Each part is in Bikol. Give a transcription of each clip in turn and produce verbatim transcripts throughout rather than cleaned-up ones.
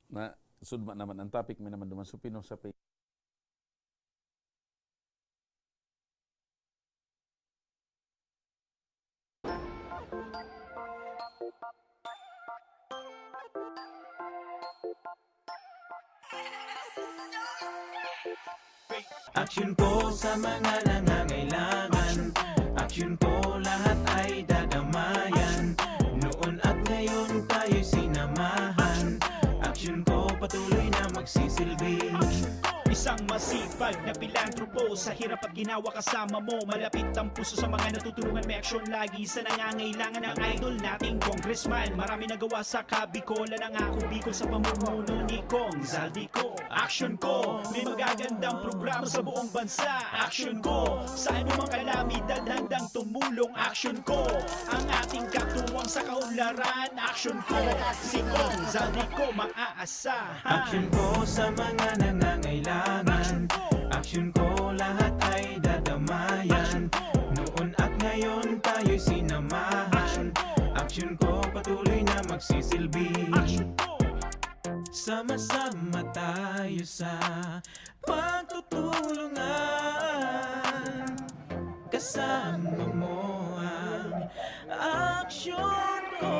Na, sudma naman ang topic, may naman duman supino sa page. Aksyon ko sa mga nangangailangan. Aksyon ko, lahat ay dadamayan. Noon at ngayon tayo'y sinamahan. Aksyon ko, patuloy na magsisilbi. Isang masipag na pilantropo, sa hirap at ginawa kasama mo. Malapit ang puso sa mga natutulungan, may aksyon lagi sa nangangailangan. Ang idol nating congressman, marami nagawa sa Kabicol. Nangako Bicol sa pamumuno ni Cong Zaldy Co. Aksyon ko, may magagandang programa sa buong bansa. Aksyon ko, sa anumang kalamidad handang tumulong. Aksyon ko, ang ating katuwang sa kaunlaran. Aksyon ko, si Cong Zaldy Co maaasahan. Aksyon ko sa mga nangangailangan. Aksyon ko, lahat ay dadamayan. Noon at ngayon tayo'y sinamahan. Aksyon ko, patuloy na magsisilbi. Aksyon ko. Sama-sama tayo sa pagtutulungan. Kasama mo ang aksyon ko.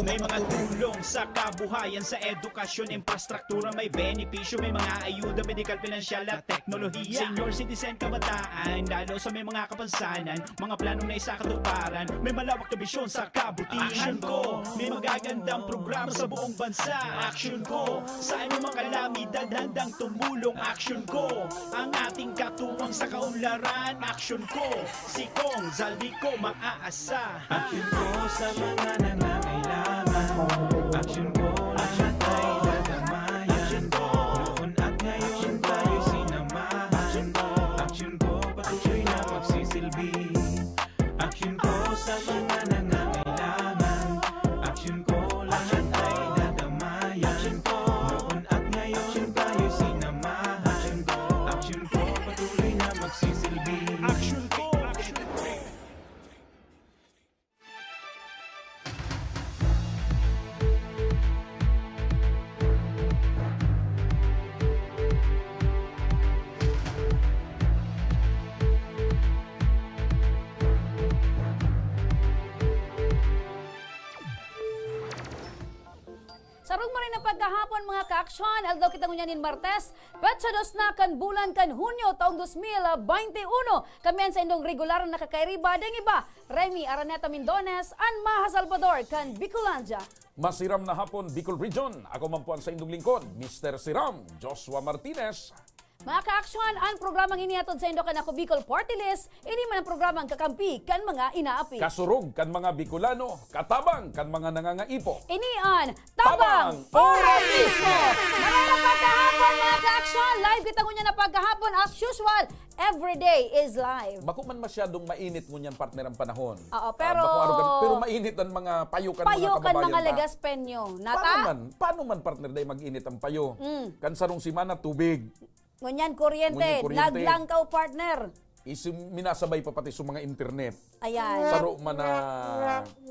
May mga tulong sa kabuhayan, sa edukasyon, infrastruktura, may benepisyo, may mga ayuda, medikal, pinansyal at teknolohiya. Senior citizen, kabataan, lalo sa may mga kapansanan, mga planong naisakatuparan, may malawak na bisyon sa kabutihan. Aksyon ko, may magagandang programa sa buong bansa. Aksyon ko, sa anumang kalamidad handang tumulong. Aksyon ko, ang ating katuwang sa kaunlaran. Aksyon ko, si Cong Zaldy Co maaasahan. Aksyon ko sa mga nangangailangan. Aksyon ko, lahat ay dadamayan. Noon at ngayon tayo sinamahan. Aksyon ko, patuloy na magsisilbi. Aksyon ko sa mga nangangailangan. Aksyon ko, lahat ay dadamayan. Noon at ngayon tayo sinamahan. Aksyon ko, patuloy na magsisilbi. Aksyon ko, aksyon ko. Sarong maray na pagkahapon, mga kaaksyon, aldaw kita ngunyan nin Martes, petsa dos na kan bulan kan Hunyo, taong dos mil baynte uno. Kami an saindong regular na nakakairiba, dai iba, Remy Araneta Mindones, an Maha Salvador kan Bicolandia. Masiram na hapon, Bicol Region. Ako man po ang saindong lingkod, Mister Siram, Joshua Martinez. Mga kaaksyon, an programang ini hatod saindo kan Ako Bicol Party List, ini man an programang kakampi kan mga inaapi. Kasurog kan mga Bicolano, katabang kan mga nangangaipo. Ini an Tabang Ora Mismo! Magandang pagkahapon, mga kaaksyon! Live kita ngunyan na pagkahapon, as usual, every day is live. Bako man masyadong mainit ngunyan, partner, ang panahon. Oo, Ah, pero bako arugan, pero mainit ang mga payo kan mga Payo kan kababayan mga ta. Legaspeño. Nata? Paano man, paano man, partner, dai mag-init ang payo? Mm. Kan sarong semana, tubig. Ngunyan kuryente, Ngunyan kuryente. Naglangkaw, partner. Is, minasabay pa pati sa mga internet. Ayan. Saro man na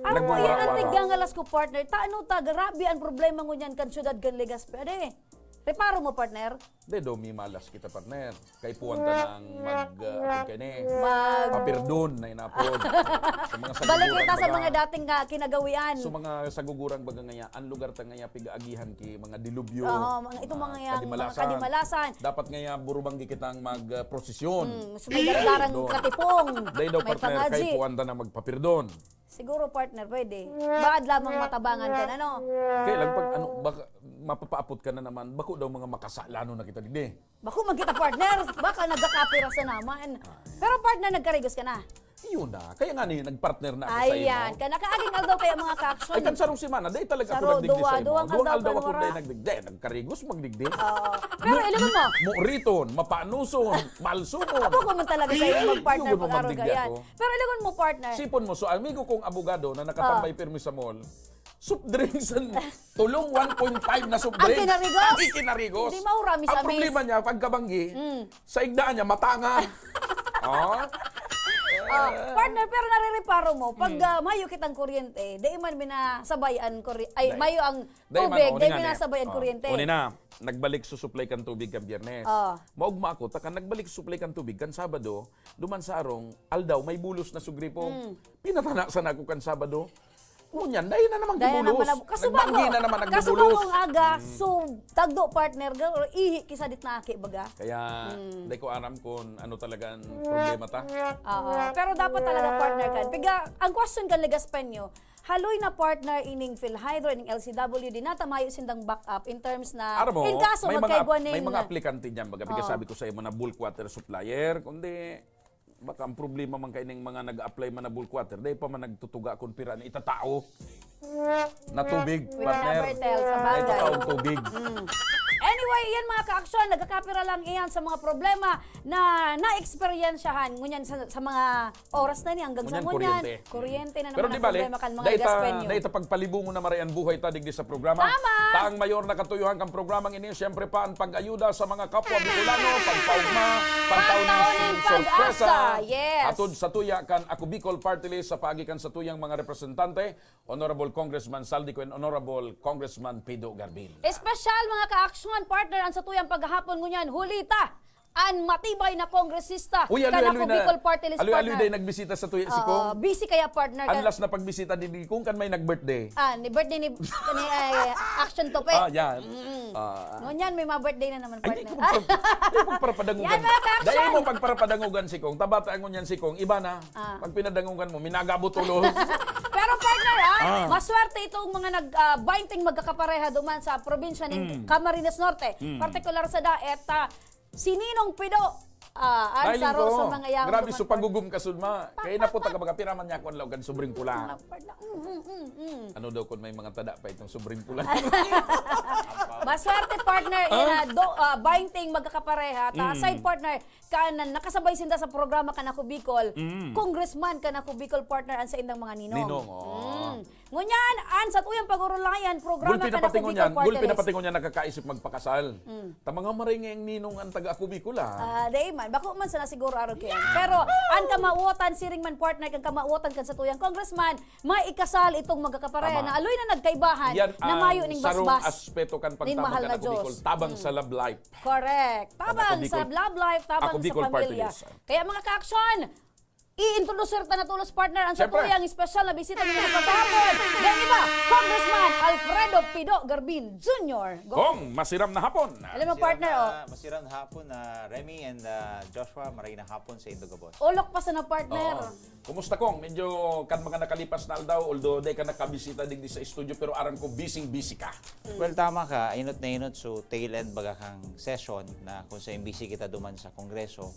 Ano ba yan ang nagwawara-wara. Naggangalas ko, partner? Tano ta, grabe ang problema ngunyan kan syudad kan Legazpi. Ade, reparo mo, partner? Dai daw, may malas kita, partner. Kaipuhan ta nang mag, ah, apod kaini. Mag- Papirdon na inapod. Sa mga Balik saguguran kita sa baga. Mga dating nga kinagawian. Sa mga saguguran baga ngaya, ang lugar ta ngaya pig-aagihan ki mga dilubyo, Oo, mga, itong mga mga yan, mga kadimalasan. Kadimalasan. Dapat ngaya burubanggi kitang mag, ah, prosesyon. Mm, so may darang katipong. Dai daw, may partner, pangadji. Kaipuhan ta na magpapirdon. Siguro, partner, pwede. Baad lamang matabangan ka na, no? Kaya lang pag ano, baka mapapaapot ka na naman, bako daw mga makasalanon na kita digdi. Bako man kita, partner. Baka nagkakapira sa naman. Pero, partner, nagkarigos ka na. Yun na. Kaya nga ni, nagpartner na ako sa imo. Ayan. Ka nakaaging aldaw kaya, mga kaaksyon. Ay, kan sarong semana, dai talaga ako Saro, nagdigdi duwa, sa imo. Duwang aldaw pa ako wara. Dai nagdigdi. Nagkarigos magdigdi. Oo. Pero ilingon mo. Muriton, mapanuson, malsumon. Ako ko man talaga sa iyo magpartner pag araw magdigdi kaya. Ako. Pero ilingon mo, partner. Sipon mo, so amigo kong abogado na nakatambay pirmi sa mall, soft drinks and tulong one point five na soft drinks. Ang kinarigos? Ang ikinarigos. Hindi maura, misamis. Ang problema niya, pagkabanggi, mm. Sa igdaan niya, matanga. Oh? Ah, partner, pero narireparo mo, pag, ah, mayo kitang kuryente, dai man minasabay an kurye-, ay, Dai. mayo ang Dai man, tubig, o, dai ni nga ni. minasabay an O, kuryente. o, ni na, nagbalik susuplay kan tubig kan Biyernes. O. Maugma ako, ta kan nagbalik susuplay kan tubig kan Sabado, duman sa arong aldaw, may bulos na su gripo. Mm. Pinatana sana ako kan Sabado. Ngunyan, dai na naman Dai na gibulos. naman nab-, kasuba Nagbanggi mo. na naman Kasuba nagbubulos. mo ang aga, Mm. so, tagdo partner, ga-, or ihi, kisa dit na aki, baga. Kaya, Mm. dai ko aram kung ano talaga ang problema ta. Oo. Pero dapat talaga partner kan. Piga, ang question kan Legaspeño, haloy na partner ining PhilHydro, ining L C W D, nata mayo sindang backup in terms na Aram mo, in kaso may mga, magkaigwa may ning mga aplikante diyan, baga, piga Oo. sabi ko sa imo na bulk water supplier, kundi baka ang problema man kaining mga nag-a-apply man na bulk water, dai pa man nagtutuga kun pira na itatao na tubig, We partner. never tell, sa Na bagay. itataong tubig. Mm. Anyway, iyan mga ka-aksyon, nagkakapira lang iyan sa mga problema na naeksperyensyahan ngunyan sa, sa mga oras na ni hanggang sa Ngunyan, ngunyan. kuryente. Kuryente na Pero naman di ang bale, problema kan mga dai ta, Gaspeño. dai ta pagpalibongon na maray an buhay ta digdi sa programa. Tama! Ta ang mayor na katuyohan kan programang ini, siyempre pa an pag-ayuda sa mga kapwa Bicolano, pagpaugma, pantaon Pantaon nin nin sorpresa. pag-asa, yes. Hatod sa tuya kan Ako Bicol Party List sa paagi kan sa tuyang mga representante, Honorable Congressman Saldico and Honorable Congressman Pido Garbin. Espesyal, mga ka-aksyon, partner, ang sa tuyang paghahapon ngunyan, huli ta an matibay na kongresista Uy, kan Ako Bicol Party List, partner. Dai nagbisita sa tuya si Oo, Kong. busy kaya, partner, Ang kan last na pagbisita ni, ni Kong kan may nag-birthday. Ah, ni birthday ni, ni, eh, Action Tope. Ah, yan. Mm. Ah. Ngunyan, may mga birthday na naman, Ay, partner. di ko pagpar-, di ko pagparapadangugan. Yan, mga ka-action. Dai mo pagparapadangugan si Kong. Tabata ngunyan si Kong. Iba na. Ah. Pag pinadangugan mo, minagabot ulos. Pero, partner, ah, Ah. maswerte itong mga nag, ah, bainting magkakapareha duman sa probinsya ning Mm. Camarines Norte. Mm. Partikular sa Daet, ah, si Ninong Pido. Ah, ang Dahil saro ko, sa mga yaon grabe duman, su pagugum kasud ma. Kaya na po, taga baga, pira man niya ako ang laog kan sobring pula. Partner, mm, mm, mm, mm. Ano daw kung may mga tada pa itong sobring pula? Maswerte, partner, Ah? ina, do, ah, bainting magkakapareha. Ta, Mm. side partner, ka na nakasabay sinda sa programa kan Ako Bicol, Mm. congressman kan Ako Bicol, partner, ang saindang mga ninong. Ninong, oo. Mm. Ngunyan, an satuyang pag-urulayan, programa Gulpi na kan Ako pati Bicol ngunyan, Party gulpi na List. pati ngunyan nakakaisip magpakasal. Mm. Ta mga maray nga yung ninong ang taga Ako Bicol, ah. Ah, dai man. Bako man sana siguro, Aro Ken. Pero, an kamawotan, siring man, partner, kan kamawotan kan satuyang congressman, maikasal itong magkakapareha Tama. na aloy na nagkaibahan Yan na ang mayo ning sarong basbas aspeto kan nin pagtabang mahal kan na Ako Bicol, Diyos. tabang Mm. sa love life. Correct. Kan Tabang Ako sa Bicol, love life, tabang Ako sa Bicol Party pamilya. List, ah. Kaya, mga ka-aksyon, i-introduce ta na tolos, partner, ang Siyempre. satuyang espesyal na bisita ninyo sa paghapon. Dai iba, Congressman Alfredo Pido Garbin Junior. Go. Kong, masiram na hapon. Alam mo, Masiram partner, na, oh. masiram na hapon, ah, Remy and, ah, Joshua, maray na hapon sa indo gabos. Olok pa sana, partner. Oo. Kumusta, Kong? Medyo kan mga nakalipas na aldaw, although dai ka nakabisita digdi sa studio, pero aram ko busy-busy ka. Well, tama ka. Inot na inot, so tail end baga kang session na kung sa M B C kita duman sa Kongreso,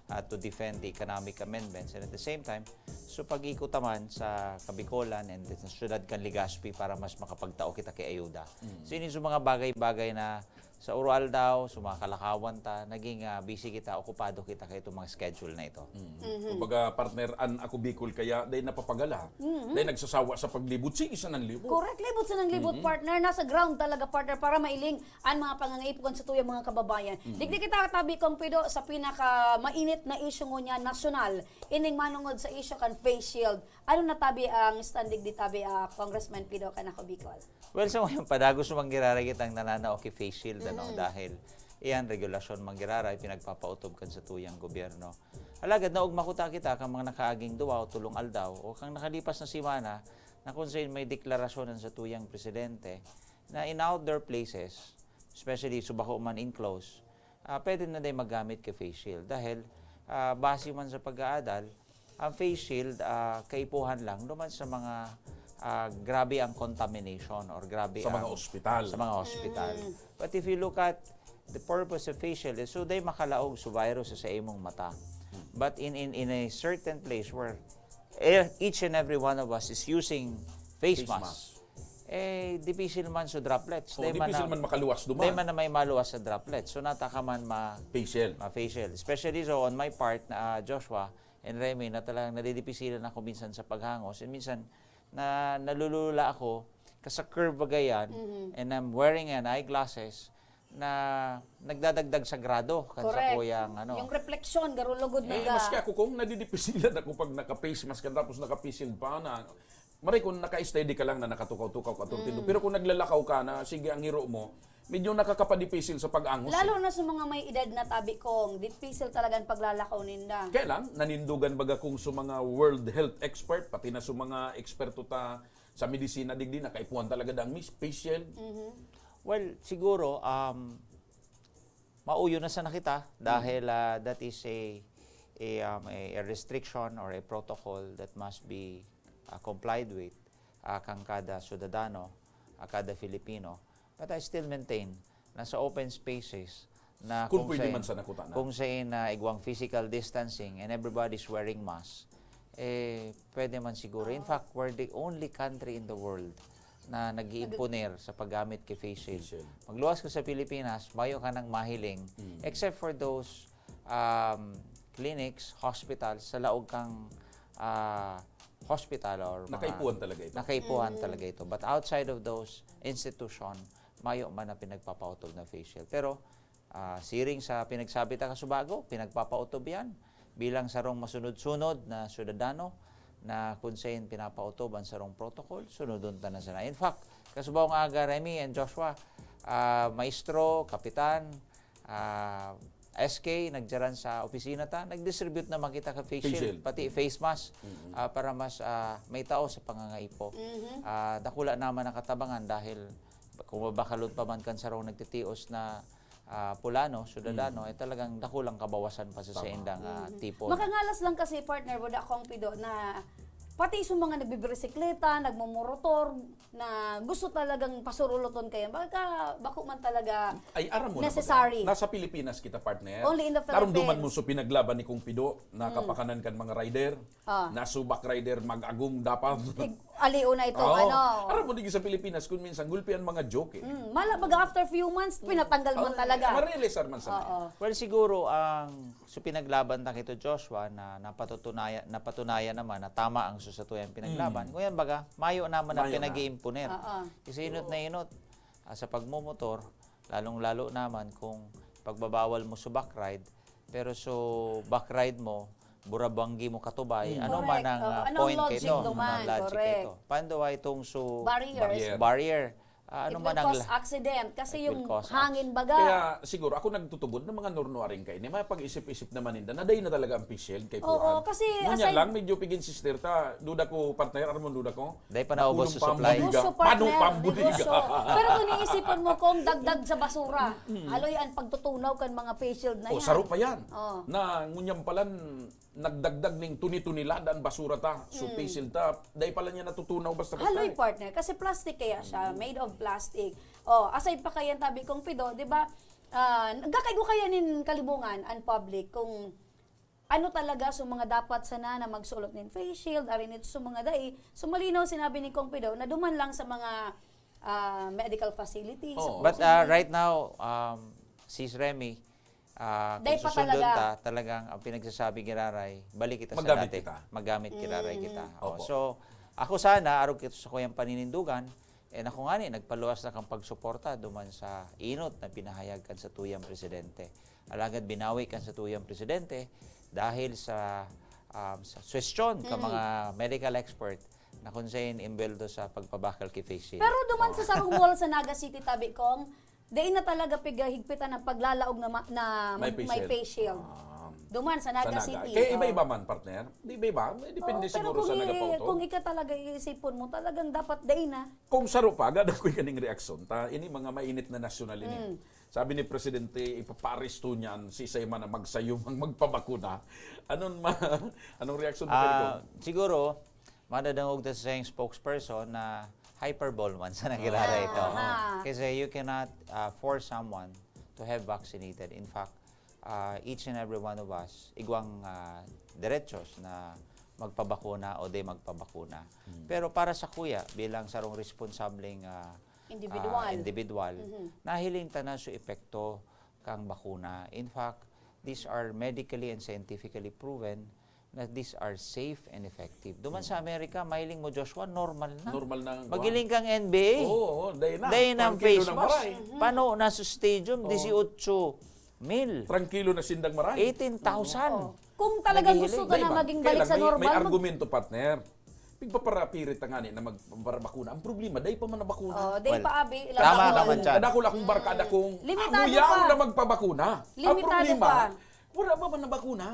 ah, to defend the economic amendments. And at the same time, so pag-ikot naman sa Kabicolan and sa syudad kan Legazpi para mas makapagtao kita ki ayuda. Mm. So, ini so mga bagay-bagay na sa uro-aldaw, sa mga kalakawan ta, naging, ah, busy kita, okupado kita kaitong mga schedule na ito. Mm. Mhm. Kumbaga, partner, an Ako Bicol kaya, dahil napapagala, Mhm. dahil nagsasawa sa paglibot, sige sa nanlibot. Correct, libot sa nanglibot, Mhm. partner. Nasa ground talaga, partner, para mailing an mga pangangaipo kan satuyang mga kababayan. Mhm. Digdi kita tabi, Kong Pido, sa pinakamainit na isyu ngunyan, nasyonal, ining manongod sa isyu kan face shield. Ano na tabi ang stand digdi tabi, ah, Congressman Pido, kan Ako Bicol? Well, so ngayon, padagos man giraray kitang nananao ki face shield, ano, Mm. dahil iyan, regulasyon man giraray, pinagpapautob kan satuyang gobyerno. Alagad naugma kuta kita kan mga nakaaging duwa o tolong aldaw o kan nakalipas na semana na kung saan may deklarasyon an satuyang presidente na in outdoor places, especially sa bako man enclosed, ah, pwede na din maggamit ki face shield. Dahil, ah, base man sa pag-aadal, ang face shield, ah, kaipuhan lang duman sa mga, ah, grabe ang contamination or grabe Sa mga ang ospital. sa mga ospital. Mm. But if you look at the purpose of face shield is so dai makalaog sa virus sa imong mata. But in, in, in a certain place where e-, each and every one of us is using face Face mask, mask. eh, dipisil man sa droplets. So, Dai man dipisil na, man makaluwas duman. dai man na may maluwas sa droplets. So, nata ka man ma-, Face shield. ma-face shield. Especially so on my part, na, ah, Joshua and Remy, na talagang nadidipisilan ako minsan sa paghangos. And minsan, na, nalulula ako, kasi curve baga yan, Mhm. and I'm wearing an eyeglasses, na nagdadagdag sa grado kan Correct. sakuyang ano. Yung reflection, garo lugod Eh, na ga. maski ako, kung nadidipisilan ako pag naka-face mask ka tapos naka-face shield pa na, maray kung naka-steady ka lang na nakatukaw-tukaw ka, turtindo. Mm. Pero kung naglalakaw ka na, sige, ang hiro mo, medyo nakakapadipisil sa pag-angos, Lalo eh. na sa mga may edad na tabi kong, dipisil talaga ang paglalakaw ninda. Kaya lang, nanindugan baga kung sa mga world health expert, pati na sa mga eksperto ta sa medisina, digdi, nakaipuhan talaga dang mis-, face shield. Mhm. Well, siguro, um, mauyo na sana kita dahil, ah, that is a, a, um, a, a restriction or a protocol that must be, ah, complied with, ah, kan kada syudadano, ah, kada Filipino. But I still maintain na sa open spaces na Kung kung pwede sain, man sana kutana. kung sain na igwang physical distancing and everybody's wearing masks, eh, pwede man siguro. In Oo. fact, we're the only country in the world na nag-iimponer sa paggamit ki face shield. Face shield. Magluwas ka sa Pilipinas, mayo ka nang mahiling, Mm. except for those, um, clinics, hospitals, sa laog kang, ah, hospital or mga Nakaipuhan talaga ito. nakaipuhan Mm. talaga ito. But outside of those institution, mayo man na pinagpapautob na face shield. Pero, ah, siring sa pinagsabi ta kasubago, pinagpapautob yan bilang sarong masunod-sunod na syudadano na kung sain pinapautob ang sarong protocol, sunodon ta na sana. In fact, kasubago nga aga, Remy and Joshua, ah, maestro, kapitan, ah, S K, nagdiyan sa opisina ta, nag-distribute naman kita ka face Face shield, shield. pati Mm. face mask, Mm. ah, para mas, ah, may tao sa pangangaipo. Mhm. Ah, dakula naman ang katabangan dahil kung mabakalon pa man kan sarong nagtitios na, ah, pulano, syudadano, Mm. eh, talagang dakulang kabawasan pa sa Tama. saindang, ah, Mm. tipon. Makangalas lang kasi, partner, wala akong pido na pati sa mga nagbibisikleta, nagmumorotor, na gusto talagang pasuruloton kayan, baka bako man talaga Ay, aram mo na necessary. baga, nasa Pilipinas kita, partner. Only in the Narumduman Philippines. mo sa pinaglaban ni Kong Pido, na Mm. kapakanan kan mga rider, Ah. na subak rider, mag-agom dapat. Ig-, aliw na itong Oo. ano. Aram mo, di sa Pilipinas, kung minsan, gulpi ang mga joke eh. Mm, mala baga after few months, pinatanggal man Oo, talaga. ma-realize man sa Oo. Well, siguro, ang So, pinaglaban ta kito, Joshua, na napatutunaya-, napatunayan naman na tama ang susatuyan pinaglaban. Mm. Ngunyan, baga, mayo naman ang Mayo na. pinag-iimponer. Oo. Kasi inot Oo. na inot, ah, sa pagmomotor, lalong-lalo naman kung pagbabawal mo sa back ride, pero so back ride mo, burabanggi mo katubay, Mm. ano Correct. man ang, Oo, ah, ano ang point logic kaito, duman? ano ang logic Correct. kaito? Paano ba itong so Barriers. Barrier. barrier? Ah, ano It man will ang cause la-, accident kasi it will yung cause hangin acc-, baga. Kaya siguro ako nagtutubod ng mga nurnuaring kaini, may pag-isip-isip naman ninda na dai na talaga ang face shield kay Oo, Puan. kasi Ngunyan aside lang, medyo pig-insister ta, duda ko, partner, aram mo, duda ko. Dai pa naubos Nakulong sa pa ang supply. buliga. Negosyo, Paano partner, pa ang buliga? negosyo. Pero kung iisipon mo, kung dagdag sa basura, Mm. haloy ang pagtutunaw kan mga face shield na O, yan. saro pa yan. Oh. Na ngunyan palan, nagdagdag ning tuni-tonelada an basura ta. So, Mm. face shield ta, dai pala niya natutunaw basta-basta Haloy, eh. partner, kasi plastic kaya siya, Mm. made of plastic. Oh, aside pa kaya tabi kong pido, di ba? Ah, nagkakaigo kaya nin kalibungan, an public, kung ano talaga so mga dapat sana na magsulot nin face shield, arin ito so mga dai. So, malinaw sinabi ni Kong Pido na duman lang sa mga, ah, medical facilities, Oo. But, supposedly. uh, right now, um, Sis Remy, ah, Dai kung pa susundon talaga. ta, talagang ang pinagsasabi giraray, balik kita sa Magamit dati. kita. Magamit giraray Mm. kita. Oh, Opo. so, ako sana, arog kito sa kuyang paninindugan, eh, ako ngani, nagpaluwas na kang pagsuporta duman sa inot na pinahayag kan satuyang presidente. Alagad binawi kan satuyang presidente dahil sa, um, sa suwestyon ka Mm. mga medical expert na kung sain imbeldo sa pagpabakal ki face shield. Pero duman sa Oh. sarong mall sa Naga City, tabi kong, dai na talaga pigahigpitan ang paglalaog na ma-, na May mag-, face may shield. face shield. Ah. Duman sa Sa Naga Naga. City, Kaya oh. iba-iba man, partner. Di iba-iba. May depende Oo, pero siguro kung sa i-, nagpauto. kung ika talaga iisipon mo, talagang dapat dai na. Kung saro pa, gada ko'y kaning reaksyon ta, ini mga mainit na nasyonal ini. Mm. Sabi ni Presidente, ipaparesto niyan si Saymana magsayumang magpabakuna. Anong ma-, anong reaksyon mo, Ah, Federico? siguro, madadangog ta sa sayang spokesperson na hyperbole man sa nagirara ito. Aha. Kasi you cannot, ah, force someone to have vaccinated. In fact, ah, each and every one of us, igwang, ah, derechos na magpabakuna o di magpabakuna. Hmm. Pero para sa kuya, bilang sarong responsableng, ah, Individual. ah, individual, Mhm. nahiling ta na su epekto kang bakuna. In fact, these are medically and scientifically proven na these are safe and effective. Duman sa Mm. Amerika, mahiling mo, Joshua, normal na. Normal na ang Magiling kang N B A. Oo, oo, dahil na. Dahil na ang Trangkilo face na mask. maray. Pano na sa stadium, Oo. disiotso mil. Trangkilo na sindang maray. Eighteen thousand. Oo. Kung talagang Nagihiling. gusto ta na Dahil lang, maging kaya balik lang, sa may, normal, may mag- argumento, partner. Pigpaparapirit na nga ni na magbarbakuna. Ang problema, dahil pa man nabakuna. Oh, day Well, pa abi, tama lang naman ako. dyan. Kadakol akong barkada kung Limitado amuyaw pa. na magpabakuna. Ang Limitado problema, pa. Wala ba man nabakuna?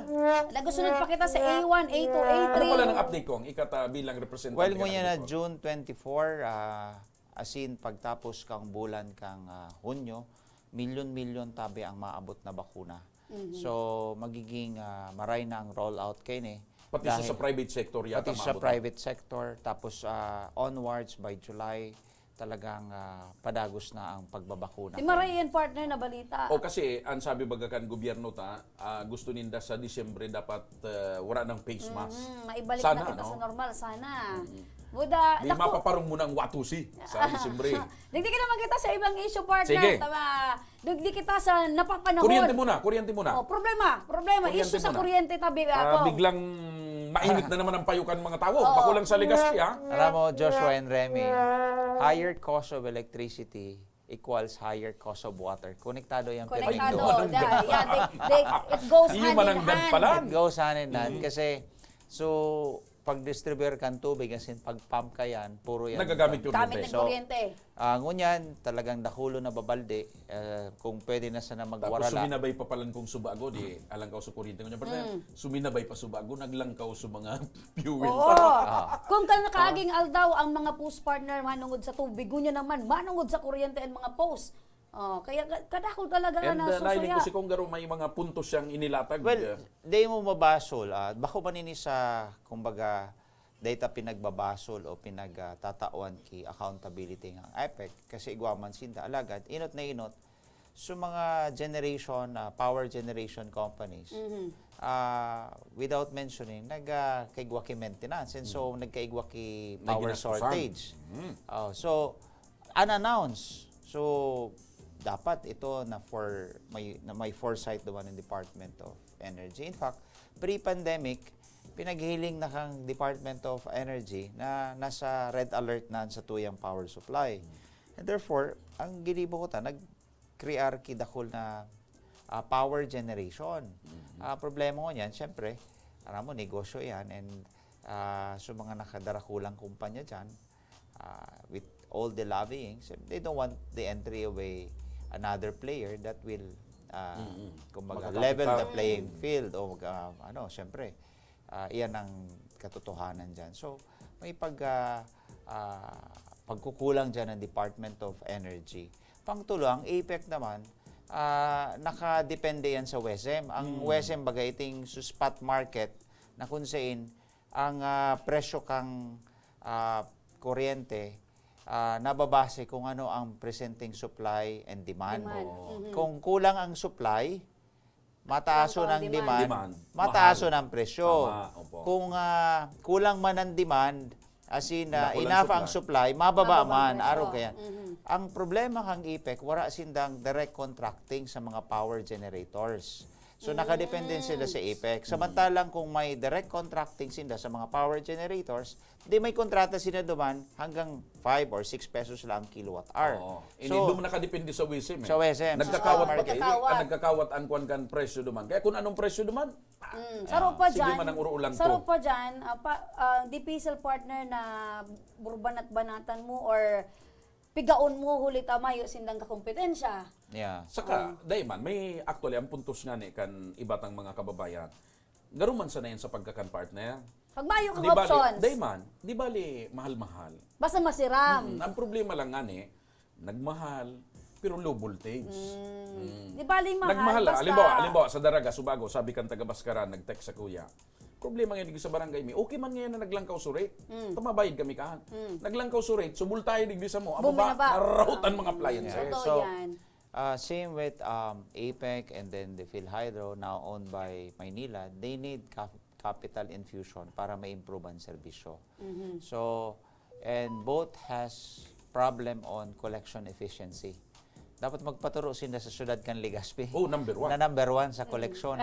Nagusunod pa kita sa A one, A two, A three. Ano pala ng update ko? Ang ikata bilang representante Well, ka ngunyan ng na Bicol. June twenty-four, ah, as in, pagtapos kang bulan kang ah, Hunyo, milyon-milyon tabi ang maabot na bakuna. So, magiging ah, maray na ang rollout kaini. Pati sa, Dahil- sa private sector yata Pati sa maabot na. Private sector, tapos ah, onwards by July, talagang ah, padagos na ang pagbabakuna. Di maray yan, partner, na balita. O kasi, ang sabi baga kan gobyerno ta, ah, gusto ninda sa Disyembre dapat ah, wala ng face mask. Mm, maibalik Sana, na kita no? sa normal, sana. Buda, Di naku, mapaparong mo ng watusi sa Disyembre. Digdi kita magkita sa ibang issue, partner. Sige. Tama. Digdi kita sa napapanahon. Kuryente muna, kuryente muna. Oh, problema, problema. Kuryente Issue sa muna. kuryente, tabi. Ah, Ako. Biglang mainit na naman ang payukan mga tao. Bako lang sa Legazpi, ha? Alam mo, Joshua and Remy, higher cost of electricity equals higher cost of water. Konektado yan, Konektado. Fernando. Yeah, yeah, they, they, it goes Yung hand in mananggad hand. pala. It goes hand in hand. Kasi, so, pag-distribute kan tubig, as in, pag-pump ka yan, puro yan. Nagagamit yung Gamit tubig. ng So, kuryente. Ah, ngunyan, talagang dakulo na babalde. Eh, kung pwede na sana Tapos magwarala. Suminabay pa palan kung subago, di alang ka sa kuryente. Ngunyan, partner, suminabay pa subago, naglangkaw sa mga fuel. Oo. Kung ka nakaaging aldaw ang mga post, partner, manungod sa tubig, ngunyan naman, manungod sa kuryente ang mga post. Oh, kaya ka- kadakol talaga And na uh, nahiling susuya. ko si Kong Garo may mga puntos siyang inilatag. Well, uh, di mo mabasol. Ah, bako man ini sa, kumbaga, data pinagbabasol o pinagtatawan ki accountability ng APEC. Kasi igwa man sinda. Alagad, inot na inot, so mga generation, ah, power generation companies, ah, without mentioning, nagkaigwa ki maintenance. And so, nagkaigwa ki May power ginastusan. shortage. Mm. Oh, so, unannounced. So, dapat ito na for may na may foresight naman ng Department of Energy. In fact, pre-pandemic, pinaghiling na kang Department of Energy na nasa red alert na ang satuyang power supply. And therefore, ang ginibo ko ta, nag-crear ki dakul na ah, power generation. Ah, problema ko niyan, syempre, alam mo, negosyo yan, and ah, so mga nakadarakulang kumpanya dyan, ah, with all the lobbying, so they don't want the entry of a, another player that will, ah, Mm-mm. kumbaga, Makakapit level pa. the playing field o, ah, ano, syempre, ah, iyan ang katotohanan dyan. So, may pag, ah, ah, pagkukulang dyan ng Department of Energy. Pangtulo, ang APEC naman, ah, nakadepende yan sa WESM. Ang WESM, baga, iting sa spot market na kung saan ang ah, presyo kang ah, kuryente, ah, nababase kung ano ang presenting supply and demand. Demand. Oo. Mhm. Kung kulang ang supply, mataaso Kulang ng ang demand, Demand. mataaso Mahal. ng presyo. Tama, opo. Kung ah, kulang man ang demand, as in, ah, Nakulang enough ang supply. Supply, mababa Mababa man, presyo. araw kaya. Mhm. Ang problema kang APEC, wala sindang direct contracting sa mga power generators. So, nakadepende sila sa APEC. Samantalang kung may direct contracting sila sa mga power generators, di may kontrata sila duman hanggang five or six pesos lang ang kilowatt hour. Oo. So, Hindi mo nakadepende sa WESM eh. Sa WESM, sa Nagkakawat market. pati, Nagkakawat. ah, nagkakawat ang kwan kan presyo duman. Kaya kung anong presyo duman, Mm, sarap pa sige dyan. man ang urulan to. Sarap pa dyan, ah, pa, ah, di pisil partner na burbanat-banatan mo or pigaon mo huli ta mayo sindang kakompetensya. Yeah. Saka, dai man, may actually, ang puntos nga ni kan iba tang mga kababayan, garuman sana yan sa pagkakan partner. Pag mayo kang Di bali, options, dai man, di bali mahal-mahal. basta masiram. Mm, ang problema lang nga ni, nagmahal, pero low voltage. Mm. Di bali mahal, Nagmahal, ah. basta Halimbawa, halimbawa, sa Daraga, Subago, sabi kan taga Baskaran, nag-text sa kuya. Problema ngayon digdi sa barangay mi. Okay man ngayon na naglangkaw sa rate. Tamabayad kami kahan. Naglangkaw sa rate, so bultahe digdi sa mo. Abo ba, Bumaba. nararaot ang mga appliances. Totoo So, yan. Uh, same with um, APEC and then the PhilHydro, now owned by Maynila. They need cap- capital infusion para ma-improve ang serbisyo. So, and both has problem on collection efficiency. Dapat magpaturo sinda sa syudad kan Legazpi. Oh, number one. Na number one sa koleksyon.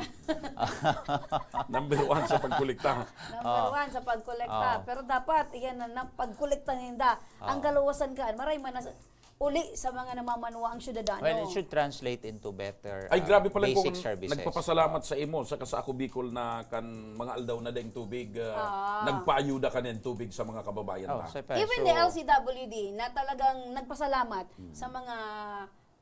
Number one sa pagkolekta. Number one sa pagkolekta. Oo. Pero dapat, iyan na, na pagkolekta ninda. Ang Oo. Kaluwasan kaan, maray man na sa- uli sa mga namamanwa ang syudadano. Well, it should translate into better Ay, uh, grabe pala basic kung services. Nagpapasalamat sa imo, sa Ako Bicol na kan mga aldaw na daing tubig, uh, Ah. nagpaayuda ka ng tubig sa mga kababayan Oh, ta. sa pa- Even so, the L C W D na talagang nagpasalamat Hmm. sa mga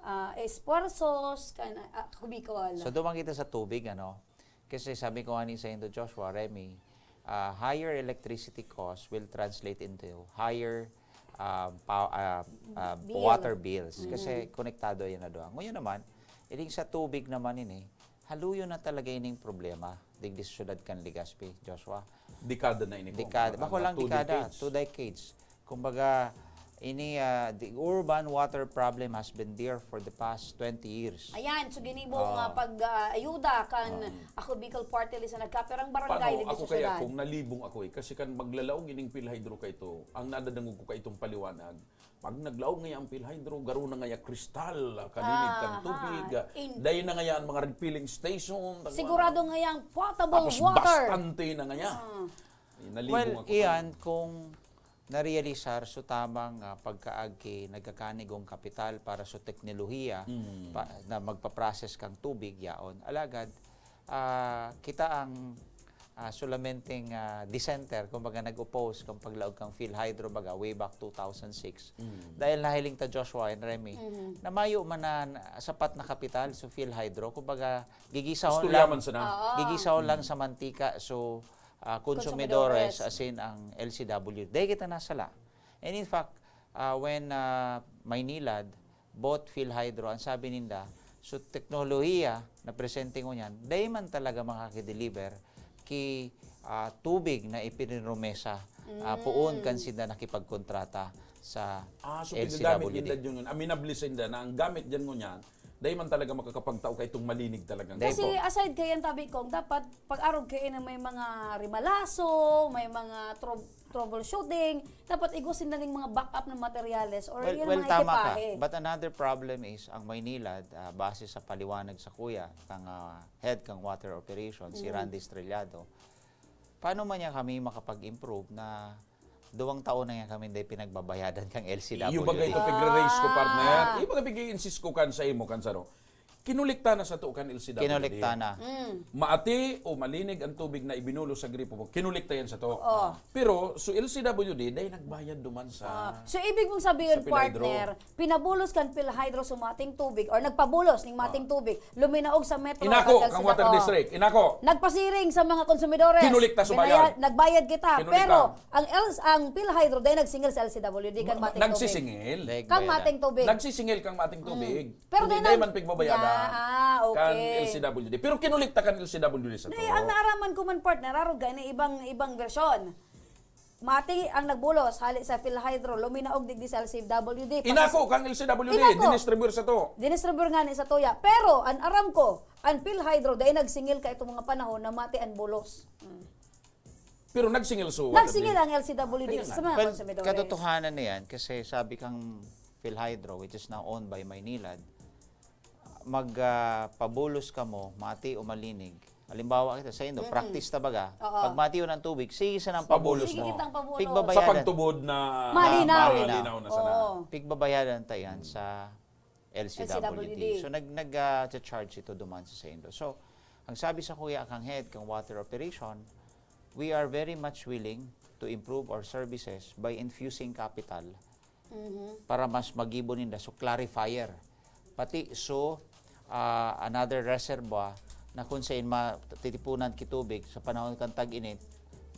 ah, esfuerzos kan ah, Ako Bicol. So, duman kita sa tubig, ano? Kasi sabi ko nga ni sa Indo Joshua, Remy, uh, higher electricity costs will translate into higher um, pa, uh, uh, Bill. water bills. Kasi konektado yan na doon. Ngayon naman, ining sa tubig naman ini, haluyo na talaga ining problema. Digdi sa syudad kan Legazpi, Joshua. Dekada na ini po. Dekada. Mga- Bako lang mga two dekada. decades. Two decades. Kumbaga, ini, ah, the urban water problem has been there for the past twenty years. Ayan, so ginibong Ah. ah, pag-ayuda kan Ako Bicol Party List na nagkapirang barangay Paano dito ako sa kaya syudad. Kung nalibong ako eh? Kasi kan maglalaog ining PhilHydro kay ito, ang nadadangog ko kay itong paliwanag, pag naglaog ngaya ang PhilHydro, garo na ngaya kristal, ah, kalinig kan Aha. tubig, ah, In- dahil na ngaya ang mga refilling station. Sigurado ngayang potable Tapos water. Bastante na ngaya. Ah. Eh, nalibong Well, ako iyan kung narealisar so tamang ah, pagkaagi nagkakanigong kapital para sa teknolohiya Mm. pa, na magpaprocess kang tubig yaon. Alagad, ah, kita ang ah, solamenteng ah, dissenter, kumbaga nag-oppose kang paglaog kang PhilHydro baga way back two thousand six. Mm. Dahil nahiling ta Joshua and Remy, na mayo man na na- sapat na kapital sa PhilHydro, kumbaga gigisahon Istorya lang, man sana. Oo. gigisahon lang sa mantika so ah, Konsumidores. konsumidores, as in ang L C W. Dahil kita nasala. And in fact, ah, when ah, Maynilad bought PhilHydro, ang sabi ninda, so teknolohiya na presente ngunyan, dahil man talaga makakideliver ki ah, tubig na ipiniromesa ah, poon kan sinda nakipagkontrata sa Ah, so L C pinagamit W D. Ninda yun. Aminable sinda na ang gamit dyan ngunyan, dahil man talaga makakapagtao ka itong malinig talagang Dahil Kasi po. Aside kayan tabi kong dapat pag-arog kayo na may mga rimalaso, may mga tro- troubleshooting, dapat igwa sinda ning mga backup na materyales or Well, yung well, mga tama ka. ekipahe. But another problem is, ang Maynilad, ah, base sa paliwanag sa kuya, kang ah, head kang water operation, si Mm. Randy Estrellado, paano man niya kami makapag-improve na duwang taon na yan kami hindi pinagbabayadan kang L C W D? Iyo ba kayo ito pigre-raise ko, partner? Ah. Iyo ba pig-insist ko kan sa imo, kan saro? Kinulekta na sa to kan L C W D. Kinolekta na. Mm. Maati o malinig ang tubig na ibinulos sa gripo mo, kinulekta yan sa to. Oh. Pero so L C W D, dahil nagbayad duman sa... Ah, so, ibig mong sabihin, Sa PhilHydro. partner, pinabulos kan PhilHydro sa mating tubig or nagpabulos ning mating tubig, luminaog sa Metro Inako, kan kang Water L C W. District, inako. Nagpasiring sa mga konsumidores. Kinulekta sa Binayad- bayad. Nagbayad kita, Kinulekta. pero ang L- ang PhilHydro, dahil nagsingil sa L C W D kan Ma- mating tubig. Nagsisingil. Dahil Kan bayad. mating tubig. Nagsisingil kang mating tubig. Pero Kundi dahil dahil nag- man pigbabayadan Yeah, ah, okay. kan L C W D. Pero kinulekta kan L C W D sa to. Dahil ang naaraman ko man, partner, arog gani ibang, ibang bersyon. Mati ang nagbulos, hali sa PhilHydro, luminaog digdi sa L C W D. Pasas- Inako kang L C W D, Inako. dinistribuyar sa to. Dinistribuyar nga ni sa tuya. Pero, ang aram ko, ang PhilHydro, dahil nagsingil ka itong mga panahon na mati ang bulos. Mm. Pero nagsingil so water Nagsingil bill. ang L C W D Kaya sa nga. mga Well, konsumidores. katotohanan na yan kasi sabi kang PhilHydro, which is now owned by Maynilad, magpabulos kamo, mati o malinig. Halimbawa kita sa indo, practice ta baga. Oo. Pag mati ang tubig, sige sa nang Pabulos pabulos Sige, mo. kitang pabulos. Sa Pigbabayadan. pagtubod na Malinaw. malinaw na sana. Oo. Pigbabayadan ta yan sa L C W D. L C W D. So nag nag ah, charge ito duman sa sendo. So ang sabi sa kuya kang head kang water operation, we are very much willing to improve our services by infusing capital Mhm. para mas magibo ninda so clarifier. Pati so ah, another reservoir na kung saan matitipunan ki tubig sa panahon kan tag-init,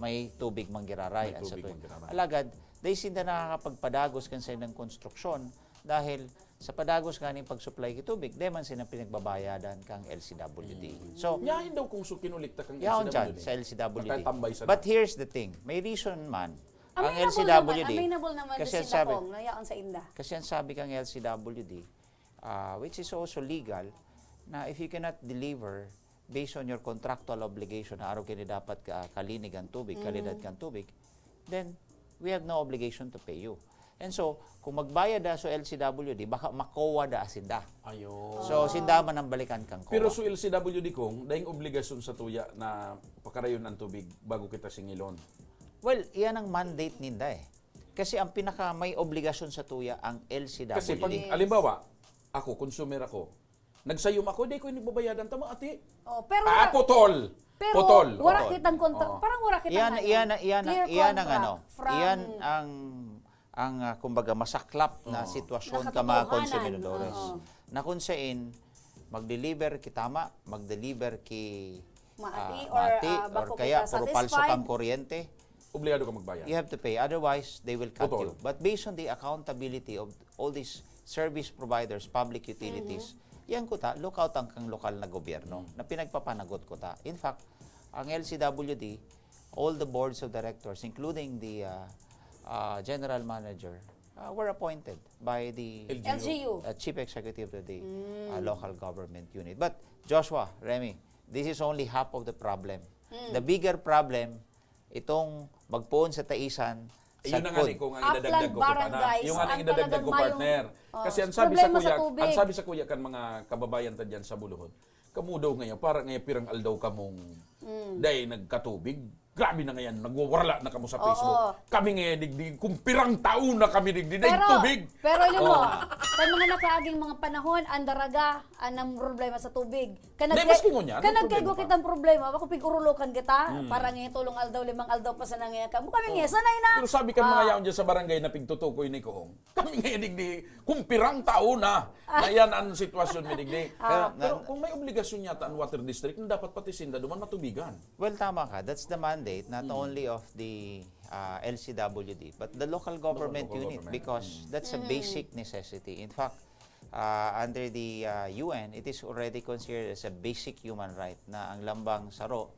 may tubig manggiraray. May Ang sa tubig tuwing- manggiraray. Alagad, dahil sinda nakakapagpadagos kan sa ilang konstruksyon dahil sa padagos nga ning pag-supply ki tubig, di man sila pinagbabayadan kang L C W D. So, Yain daw kung so kinulikta kang yaon L C W D. dyan sa L C W D. Nakatambay sa But here's the thing, may reason man. Ang Amenable L C W D, naman, amenable naman kasi si ang sabi, Dakong na yaon sa inda. kasi ang sabi kang L C W D, ah, which is also legal, na if you cannot deliver based on your contractual obligation na araw kini dapat ka, kalinig ang tubig, kalidad kang tubig, then we have no obligation to pay you. And so, kung magbayad na so L C W D, baka makowa da sinda. Ayo. So, sinda man ang balikan kang kowa. Pero so L C W D kong, daing obligasyon sa tuya na pakarayon ang tubig bago kita singilon. Well, iyan ang mandate ninda eh. Kasi ang pinaka may obligasyon sa tuya ang L C W D. Kasi pag, alimbawa, ako, consumer ako, nagsayom ako, di ko ini babayadan, tama, ati? Oh, pero Ah, putol! pero Putol! wala Oo. kitang kontra, Oo. parang wala kitang Iyan, ano, iyan, iyan, clear iyan ang contract ano, from iyan ang ang ah, kumbaga masaklap na Oo. sitwasyon Na ka mga katotohanan. konsumidores. Oo. Na kung saan, magde-deliver ki tama, magde-deliver ki Maati ah, or, Maati ah, or bako kaya kita puro palso satisfied. Kang kuryente, Obligado ka magbayad. You have to pay. Otherwise, they will cut Putol. You. But based on the accountability of all these service providers, public utilities, yan kuta, lookout ang kang lokal na gobyerno na pinagpapanagot kuta. In fact, ang L C W D, all the boards of directors, including the uh, uh, general manager, uh, were appointed by the L G U. L G U. uh, chief executive of the uh, local government unit. But Joshua, Remy, this is only half of the problem. The bigger problem, itong magpoon sa Taisan, Yun na nga sagkod. ni kung ang Upland idadagdag ko, Kupana. barangays Yung nga ang ang idadagdag talagang ko, mayong, partner. oh, Kasi ang sabi sa problema sa kuya, tubig. Ang sabi sa kuya kan mga kababayan ta dyan sa Buluhod, kamo daw ngayon, para ngayon pirang aldaw kamong day nagkatubig. Grabe na ngayon, nagwawarla na kamo sa Oo. Facebook. Kami ngayon, digdi, kung pirang taon na kami, digdi, day Pero, tubig. pero alam mo, Oh. kan mga nakaaging mga panahon, ang daraga, ang problema sa tubig. Kanag, Di, maski ngunyan, may kanag problema kaigo pa. Kitang problema, ako pig-urulokan kita, para nga tulong aldaw, limang aldaw pa sana ngayon ka. Mukha nga, sanay na. Pero sabi kan mga Ah. yaon dyan sa barangay na pigtutukoy ni Kuong, kami ngayon, digdi, kung pirang taon na, na yan ang sitwasyon mi, digdi. Pero, Pero na- kung may obligasyon yata ang water district, na dapat pati sinda duman matubigan. Well, tama ka. That's the mandate, not only of the uh, L C W D, but the local government Local unit government. Because that's a basic necessity. In fact, uh, under the uh, U N, it is already considered as a basic human right na ang lambang saro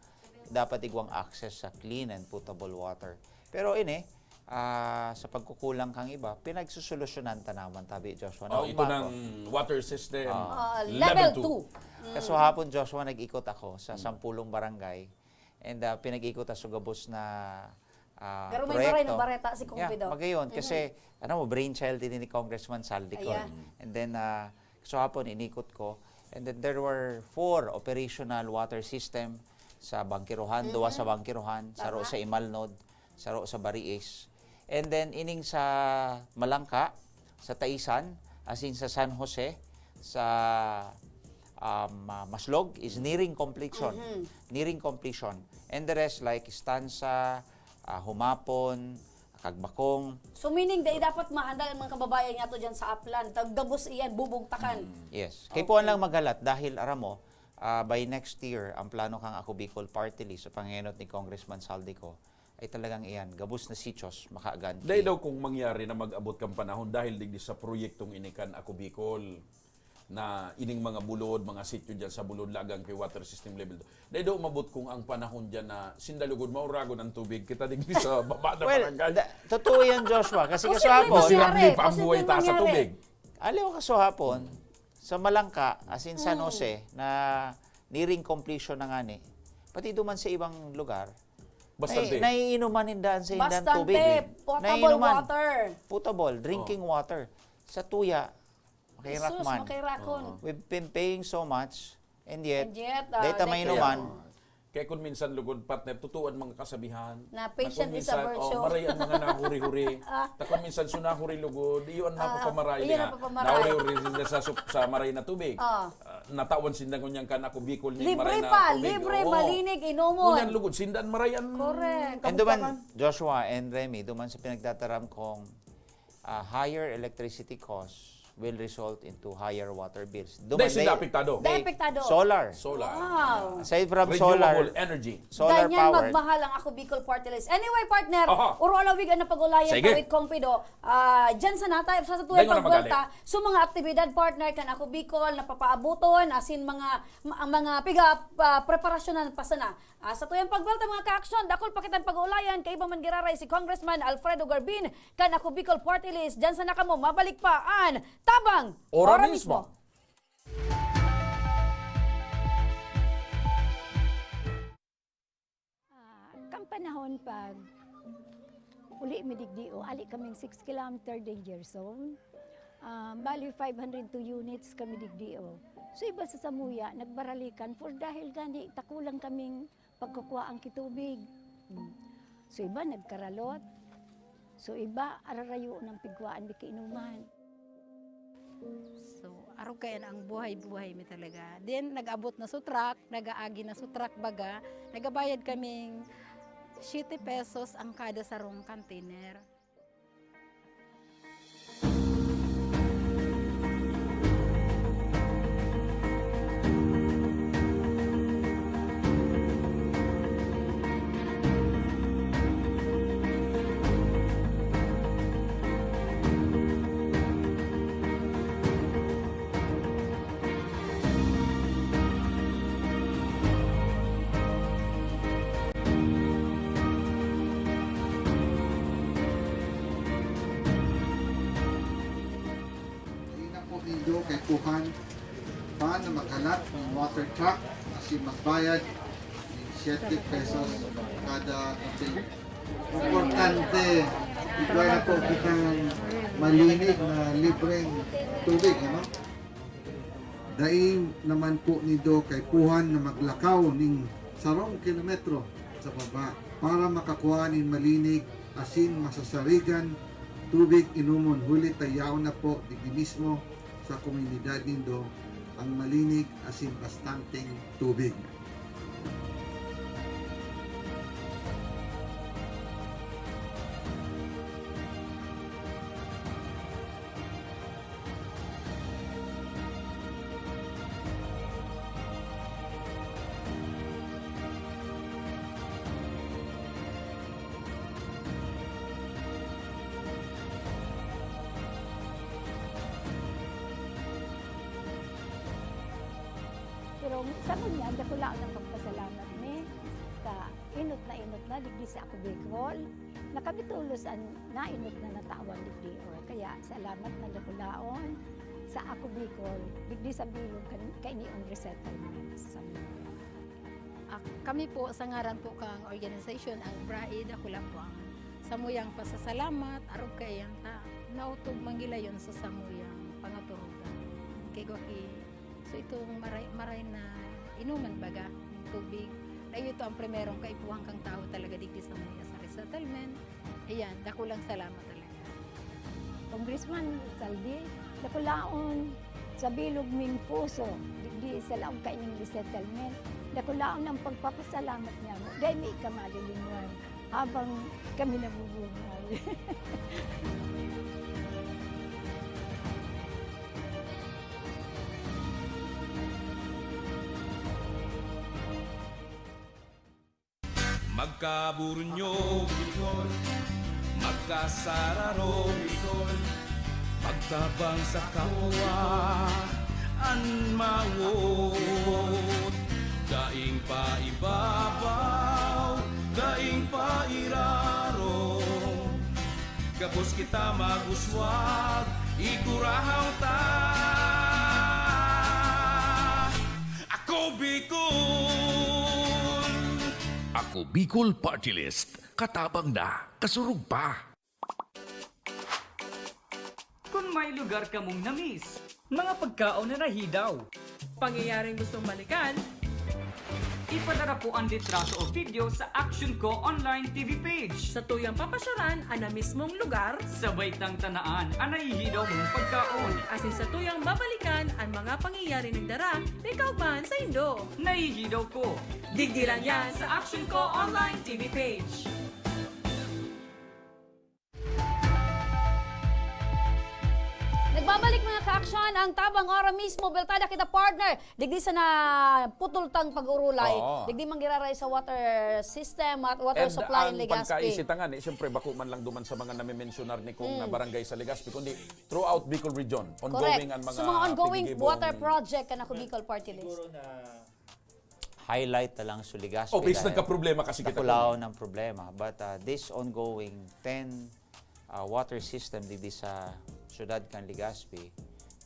dapat igwang access sa clean and potable water. Pero ini, ah, sa pagkukulang kang iba, pinagsusolusyonan ta naman, tabi, Joshua. Oh, ito Naugma ng water system Ah, level level two. two. Kaswahapon, Joshua, nag-ikot ako sa sampulong barangay and ah, pinag-ikot ako sa gabos na ah, Pero may proyekto. maray na bareta si Kong Yeah, Pido. Magayon, kasi ano mo, brainchild din ni Congressman Saldi ko. Ayan. And then, ah, kaswahapon, inikot ko. And then there were four operational water system sa Bangkirohan, duwa sa Bangkirohan, saro Tama. Sa Imalnod, saro sa Bariis. And then ining sa Malangka, sa Taisan, as in sa San Jose, sa um, ah, Maslog is nearing completion. Nearing completion. And the rest like Stanza, ah, Humapon, Kagbakong. So meaning, dahil dapat mahandal ang mga kababayan nga to dyan sa Upland. Tag gabos iyan, bubugtakan. Yes. Kay puan lang maghalat dahil aram mo, ah, by next year, ang plano kang Ako Bicol Party List sa pangenot ni Congressman Saldico ay talagang iyan, gabos na sichos, makaaganti. Dahil daw kung mangyari na mag-abot kang panahon dahil digdi sa proyektong ini kan Ako Bicol, na ining mga bulod, mga sityo dyan sa bulod, lagang kay water system level two. Dahil daw umabot kung ang panahon dyan na sinda lugod, mauragon ang tubig, kita digdi sa baba na Well, barangay. da- totoo yan, Joshua. Kasi O, kaswahapon, simple Posible mangyari, pa ang buhay posible ta sa mangyari. tubig. Aliw kaswahapon, sa Malangka, as in San Jose, na nearing completion na nga ni. Pati duman sa ibang lugar, Bastante. nai- naiinuman ninda sa indang Bastante, tubig. potable Naiinuman. Water. Potable, drinking water. Sa tuya, Jesus, makirakman. makirakon. We've been paying so much, and yet, And yet, ah, data they mainuman. Kaya kung minsan lugod, partner, totoo ang mga kasabihan. Na patient Kung is a minsan, virtue. Oh, maray ang mga nahuri-huri. Ta kung minsan sunahuri lugod, iyo ang napapamaray iyo na. Napapamaray. Nahuri-huri sila sa, sup- sa maray na tubig. Ah. Ah, natawan sinda ngunyan kan Ako Bicol ning Libre maray na pa, tubig. libre, Oo. malinig, inomon. Ngunyan lugod, sindan maray ang Correct. And kabugtakan. Duman, Joshua and Remy, duman sa pinagtataram kong ah, higher electricity costs will result into higher water bills. Dahil sila apektado. Dahil apektado. Solar. Solar. Wow. Aside from Renewable solar, energy. Solar Ganyan power. Magmahal ang Ako Bicol Party List. Anyway, partner, Aha. Uro Alawig ang napag-ulayan Sige. Kawit Kong Pido. Ah, dyan sa natay, sa, sa tuwing Dahil nga na pagbuwelta, so mga aktibidad, partner, kan Ako Bicol, napapaabuton, asin mga, ma- ang mga piga, ah, preparasyonan pa sana. Ah, sa tuyang pagbuwelta, mga ka-aksyon, dakul pa kitang pag-uulayan, kaiba man giraray si Congressman Alfredo Garbin, kan Ako Bicol Party List, dyan sana kamo, mabalik pa an Tabang Ora Ora mismo. Mismo. Ah, kan panahon pag Uli mi digdi, o, ali kaming six kilometer danger zone. Ah, bali, five hundred two units kami digdi, o. So, iba sa samuya, nagbaralikan for dahil gani, takulang kaming pagkukwaang kitubig. Hmm. So, iba nagkaralot. So, iba ararayo ng pigkwaan di kainuman. So, arog kaya na ang buhay-buhay mi talaga. Then, nag-abot na sa truck, nag-aagi na sa truck baga, nagabayad kaming siyete pesos ang kada sarong container. Dai na po nindo kaipuhan pa na maghalat nin water truck asin magbayad nin siyete pesos kada container. Importante, igwa na po kitang malinig na libreng tubig, ano? Dai naman po nindo kaipuhan na maglakaw nin sarong kilometro sa baba para makakua nin malinig asin masasarigan tubig inomon, huli ta yaon na po digdi mismo sa komunidad nindo ang malinig asin bastanteng tubig. Pero sa ngunyan, dakula ang pagpasalamat mi sa inot na inot na digdi sa Ako Bicol. Nakabitolos an nainot na natawan digdi, o. Kaya salamat na dakulaon sa Ako Bicol, digdi sa bilog kan, kaini an resettlement sa Moro. Ah, kami po, sa ngaran po kang organisasyon, ang BRAE, dakula po ang samuyang pasasalamat, arog kaiyan ta, naotob man gilayon sa samuyang pangaturugan. Kay gwa ki, so itong maray, maray na inuman baga, yung tubig, na ito ang primerong kaipuhan kang tao talaga digdi sa mga sa resettlement. Ayan, dakulang salamat talaga. Congressman Saldi, dakulaon sa bilog ming puso, digdi sa laog kaining resettlement, dakulaon ang pagpapasalamat niya mo. Dai mi ka malilinwan habang kami nabubuhay. Magkaburunyo, Bicol. Magkasararo, Bicol. Magtabang sa kapwa, an mawot. Daing paibabaw, daing pairarom. Gabos kita mag-uswag, igurahaw ta. Ako Bicol! Ako Bicol Party List. Katabang na, kasurog pa. Kun may lugar kamong na-miss, mga pagkaon na nahidaw, pangyayaring gustong balikan, ipadara po an litrato o video sa Action Ko Online T V page. Satuyang papasyaran an na mismong lugar. Sabay tang tanaan an nahihidaw mong pagkaon. Asin satuyang babalikan an mga pangyayari nagdara na ikaw man saindo. Nahihidaw Ko. Digdi lang yan sa Action Ko Online T V page. Nagbabalik, mga ka-aksyon, ang Tabang Ora mismo. Beltada kita, partner. Digdi sa naputol tang pag-urulay. Oo. Digdi man giraray sa water system, wat-, water And supply in ang Legazpi. Pagkaisita nga, eh, siyempre, bako man lang duman sa mga namimensionar ni Kong na Mm. barangay sa Legazpi, kundi throughout Bicol Region, Correct. ongoing ang mga So, mga ongoing pinigibong water project kan Ako Bicol Party List. Siguro na highlight na lang sa Legazpi Oh, base dahil nagkaproblema kasi kita Dakulaon kung ang problema. But, uh, this ongoing ten, uh, water system digdi sa siyudad kan Legazpi,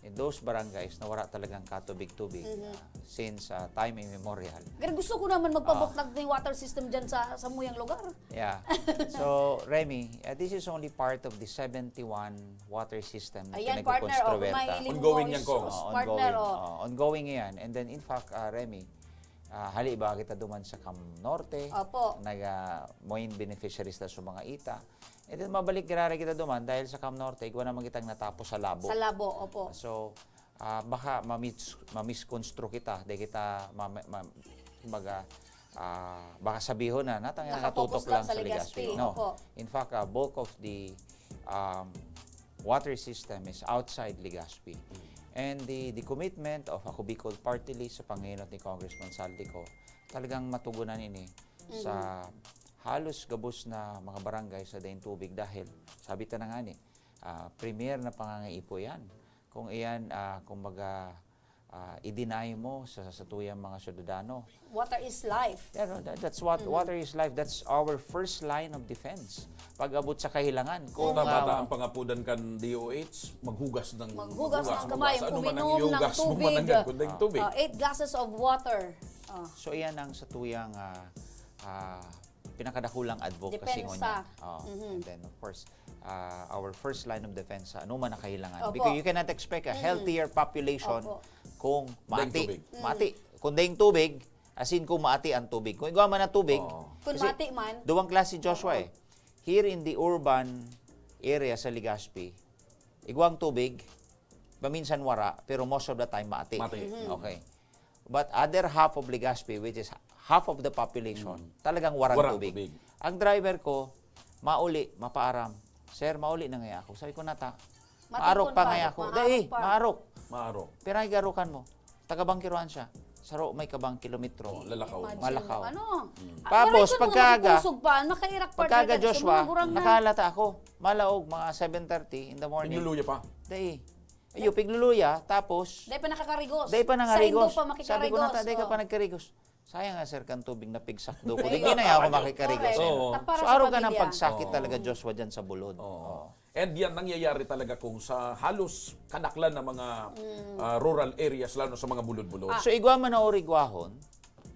in those barangays na wala talagang katubig-tubig, Mhm. ah, since ah, time immemorial. Pero gusto ko naman magpabuknag ng water system dyan sa, sa muyang lugar. Yeah. So, Remy, uh, this is only part of the seventy-one water system na Ayan, partner, oh, kung pinagkukonstruwerta. may Ongoing yan, limoso, Kong. Oo, partner, ongoing. Oh. Oo, ongoing yan. And then, in fact, uh, Remy, uh, hali ba kita duman sa Cam Norte? Opo. Naga, main beneficiaries na sa mga ita. And then, mabalik girara kita duman dahil sa Cam Norte, igwa naman kitang natapos sa labo. Sa labo, opo. So, ah, baka mamis- mamisconstrue kita, di kita ma- ma- kumbaga, ah, baka sabihon na natang Nakafocus nakatutok lang lang sa sa Legazpi, Legazpi. No. opo. In fact, ah, bulk of the um, water system is outside Legazpi. And the, the commitment of Ako Bicol Party List sa pangenot ni Congressman Zaldy Co, talagang matugunan ini sa halos gabos na mga barangay sa daing tubig dahil sabi ta na nga ni, ah, premier na pangangaipo yan. Kung iyan, ah, kumbaga, ah, i-deny mo sa, sa tuyang mga syudadano. Water is life. Yeah, no, that- that's what water is life. That's our first line of defense. Pag-abot sa kahilangan, kung Tama, ah, ta, ang pangapudan kan D O H, maghugas ng Maghugas ng kamay, Ano man ang uminom ng ihugas mo man tubig. ang yan, kundi tubig. Uh, eight glasses of water. Oh. So, iyan ang sa tuyang ah, ah, pinakadakulang advocacy Depensa. ngunyan. Oh, And then, of course, ah, our first line of defense sa anuman na kahilangan. Opo. Because you cannot expect a healthier population Opo. kung mati. tubig. Mati. Kung daing tubig, as in kung mati ang tubig. Kung igwa man ang tubig, Oo. Kung kasi mati man. Duwang klase, Joshua eh. Here in the urban area sa Legazpi, igwang tubig, paminsan wara, pero most of the time mati. Mati. Mhm. Okay. But other half of Legazpi, which is half of the population, talagang warang Warang tubig. tubig. Ang driver ko, mauli, mapaaram. "Sir, mauli na ngaya ako." Sabi ko, "Nata, Matikon maarok pa pa, ngaya ako." maarok "Dai, pa." maarok." Maarok. "Pero ay garukan mo." Taga Bangkiruan siya. Saro may kabang kilometro. Oh, lalakaw. Imagine Malakaw. mo, ano? Mm. Ah, Tapos, waray ko pagkaaga, nung makukusog pa, makairak partner Pagkaaga, ka sa Joshua, mga gurang na. Nakalata ako. Malaog, mga seven thirty in the morning. Pigluluya pa. Dai. Ayo, pigluluya, tapos, Dai pa nakakarigos. dai pa Sa nangarigos. Indo pa Sabi ko, "Nata, dai ka oh. pa nagkarigos." "Sayang nga, sir, kan tubig na pigsakdo ko. Di Ayun. na ako makikarigos." Correct. Oo. Para So, sa araw ka ng pamilya. pagsakit Oo. talaga, Joshua, dyan sa bulod. Oo. Oo. And yan, nangyayari talaga kung sa halos kadaklan ng mga ah, rural areas, lalo sa mga bulod-bulod. So, igwa man na origwahon,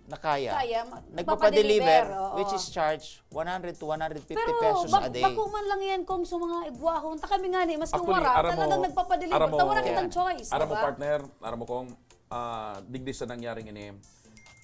na kaya, Kaya, ma- nagpapadeliver, magpapadeliver, oo. which is charge one hundred to one hundred fifty Pero pesos bak- a day. bako man lang yan kung sa mga igwahon. Ta kami nga ni, maski Actually, wara, aram mo, talagang nagpapadeliver. aram mo, Ta wara kitang choice, aram mo, diba? Partner, aram mo kung ah, digdi sa nangyari ini,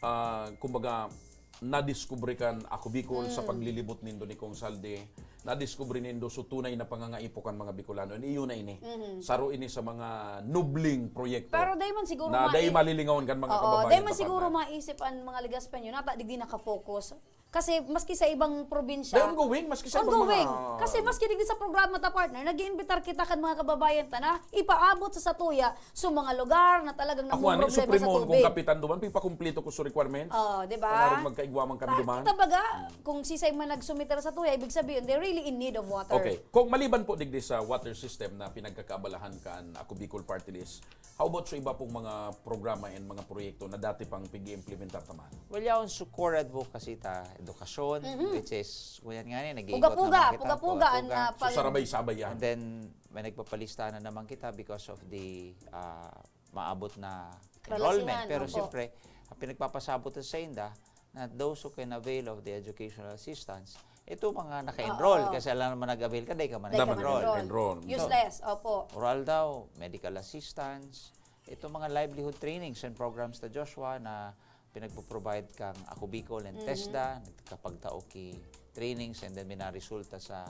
ah, kumbaga, nadiskubre kan Ako Bicol sa paglilibot nindo ni Kong Zaldy, nadiskubre nindo so tunay na pangangaipo kan mga Bicolano. And iyo na ini. Saro ini sa mga nobling proyekto Pero dai man siguro na dai mai- malilingawan kan mga Oo, kababayan. dai man Sa siguro partner. Maisip ang mga Legazpeño, nata digdi nakafocus. Kasi maski sa ibang probinsya, Dai ongoing, maski sa ibang Ongoing. mga Kasi maski digdi sa programa ta, partner, nag-iimbitar kita kan mga kababayan ta na ipaabot sa satuya sa mga lugar na talagang Ako ani, namumroblema sa supremo kung tubig. kapitan duman, pipakumpleto ko sa requirements. Oh, di ba? Para magkaigwa man kami duman. Kita baga, kung sisay man nagsumiter sa tuya, ibig sabihin, they're really in need of water. Okay. Kung maliban po digdi sa water system na pinagkakaabalahan kan Ako Bicol Party List, how about sa iba pong mga programa and mga proyekto na dati pang pig-iimplementar ta man? Well, yaon sa core advocacy ta, edukasyon, which is, kuyan nga ni, nag-iikot Puga-puga, naman kita, puga-puga, puga-puga. na So, sarabay-sabay yan. And then, may nagpapalista na naman kita because of the ah, maabot na Kalasihan, enrollment. Pero opo. siyempre, ang pinagpapasabot sa inda na those who can avail of the educational assistance, ito mga naka-enroll. Oo. Kasi alam naman nag-avail ka, dahil ka man Dahil ka nag-enroll. man enroll. Enroll. Useless, opo. Oral daw, medical assistance, ito mga livelihood trainings and programs ta, Joshua, na pinagpo-provide kang Ako Bicol and TESDA, nagkapagtao ki trainings and then minaresulta sa